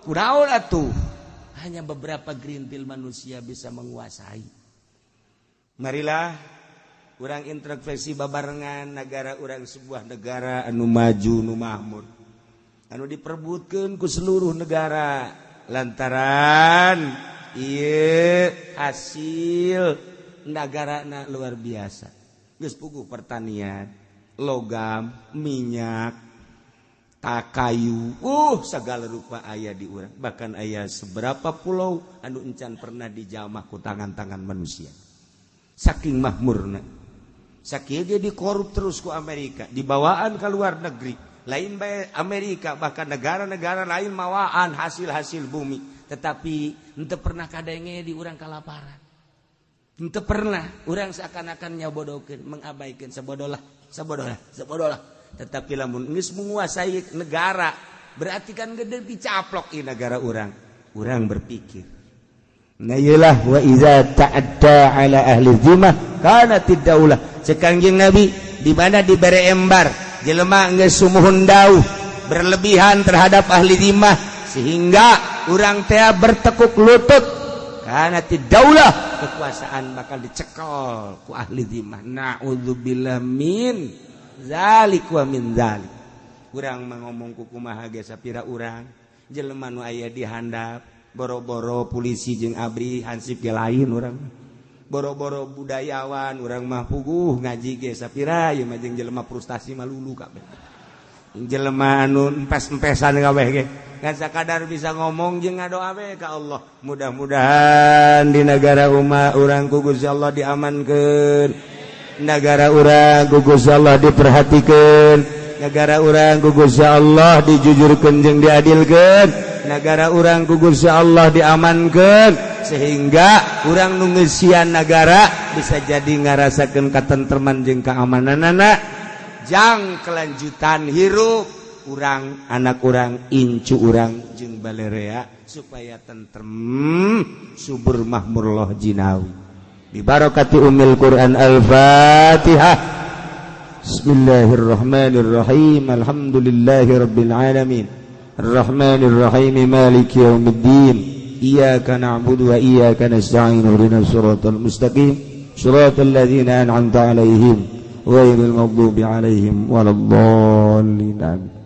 Kunaon atuh hanya beberapa gerintil manusia bisa menguasai? Marilah urang introspeksi babarengan. Negara urang sebuah negara anu maju, nu makmur, anu diperbutkeun ku seluruh negara lantaran ieu hasil negara luar biasa. Geus puguh pertanian, logam, minyak, tak kayu, segala rupa aya di urang. Bahkan aya seberapa pulau anu encan pernah dijamah ku tangan-tangan manusia, saking makmurna. Sakieu ge dikorup terus ku Amerika, dibawaan ke luar negeri. Lain bae Amerika, bahkan negara-negara lain mawaan hasil-hasil bumi, tetapi henteu pernah kadenge di urang kalaparan. Henteu pernah. Urang seakan-akan nyabodokeun, mengabaikan, sabodolah, sabodolah, sabodolah. Tetapi lamun geus menguasai negara, berarti kan gede dicaplok di negara urang. Urang berpikir, nah iyalah, wa iza ta'adda ala ahli zimmah kanatid daulah. Cek Kangjeng Nabi, di mana dibere embar jelema geus sumuhun dauh berlebihan terhadap ahli zimmah sehingga urang teh bertekuk lutut. Kanati daulah, kekuasaan bakal dicekel ku ahli zimah. Na'udzubillah min zalik wa min zalik. Urang mah ngomong ku kumaha ge sapira urang jelema nu aya di handap, boro-boro polisi jeung ABRI, hansip ge lain urang. Boro-boro budayawan, urang mah puguh ngaji ge sapira ieu mah jeung jelema frustasi mah lulu kabeh. Jelema anu empes-empesan kabeh ge. Ngan sakadar bisa ngomong jeung ngadoa we ka Allah. Mudah-mudahan di negara umat urang ku Gusti Allah diamankeun. Negara urang ku Gusti Allah diperhatikeun. Negara urang ku Gusti Allah dijujurkeun jeung diadilkeun. Negara urang ku Gusti Allah diamankeun sehingga urang nu ngeusian negara bisa jadi ngarasakeun katentreman jeung keamananana jang kelanjutan hirup urang, anak urang, incu urang jeung balerea supaya tentrem, subur, makmur, loh jinawi bibarakati umil Quran. Al-Fatihah. Bismillahirrahmanirrahim. Alhamdulillahirabbil alamin, Arrahmanirrahim, maliki yaumiddin, iyyaka na'budu wa iyyaka nasta'in, ihdinas siratal mustaqim, siratal ladzina an'amta 'alaihim, ghairil maghdubi 'alaihim waladdallin. Amin.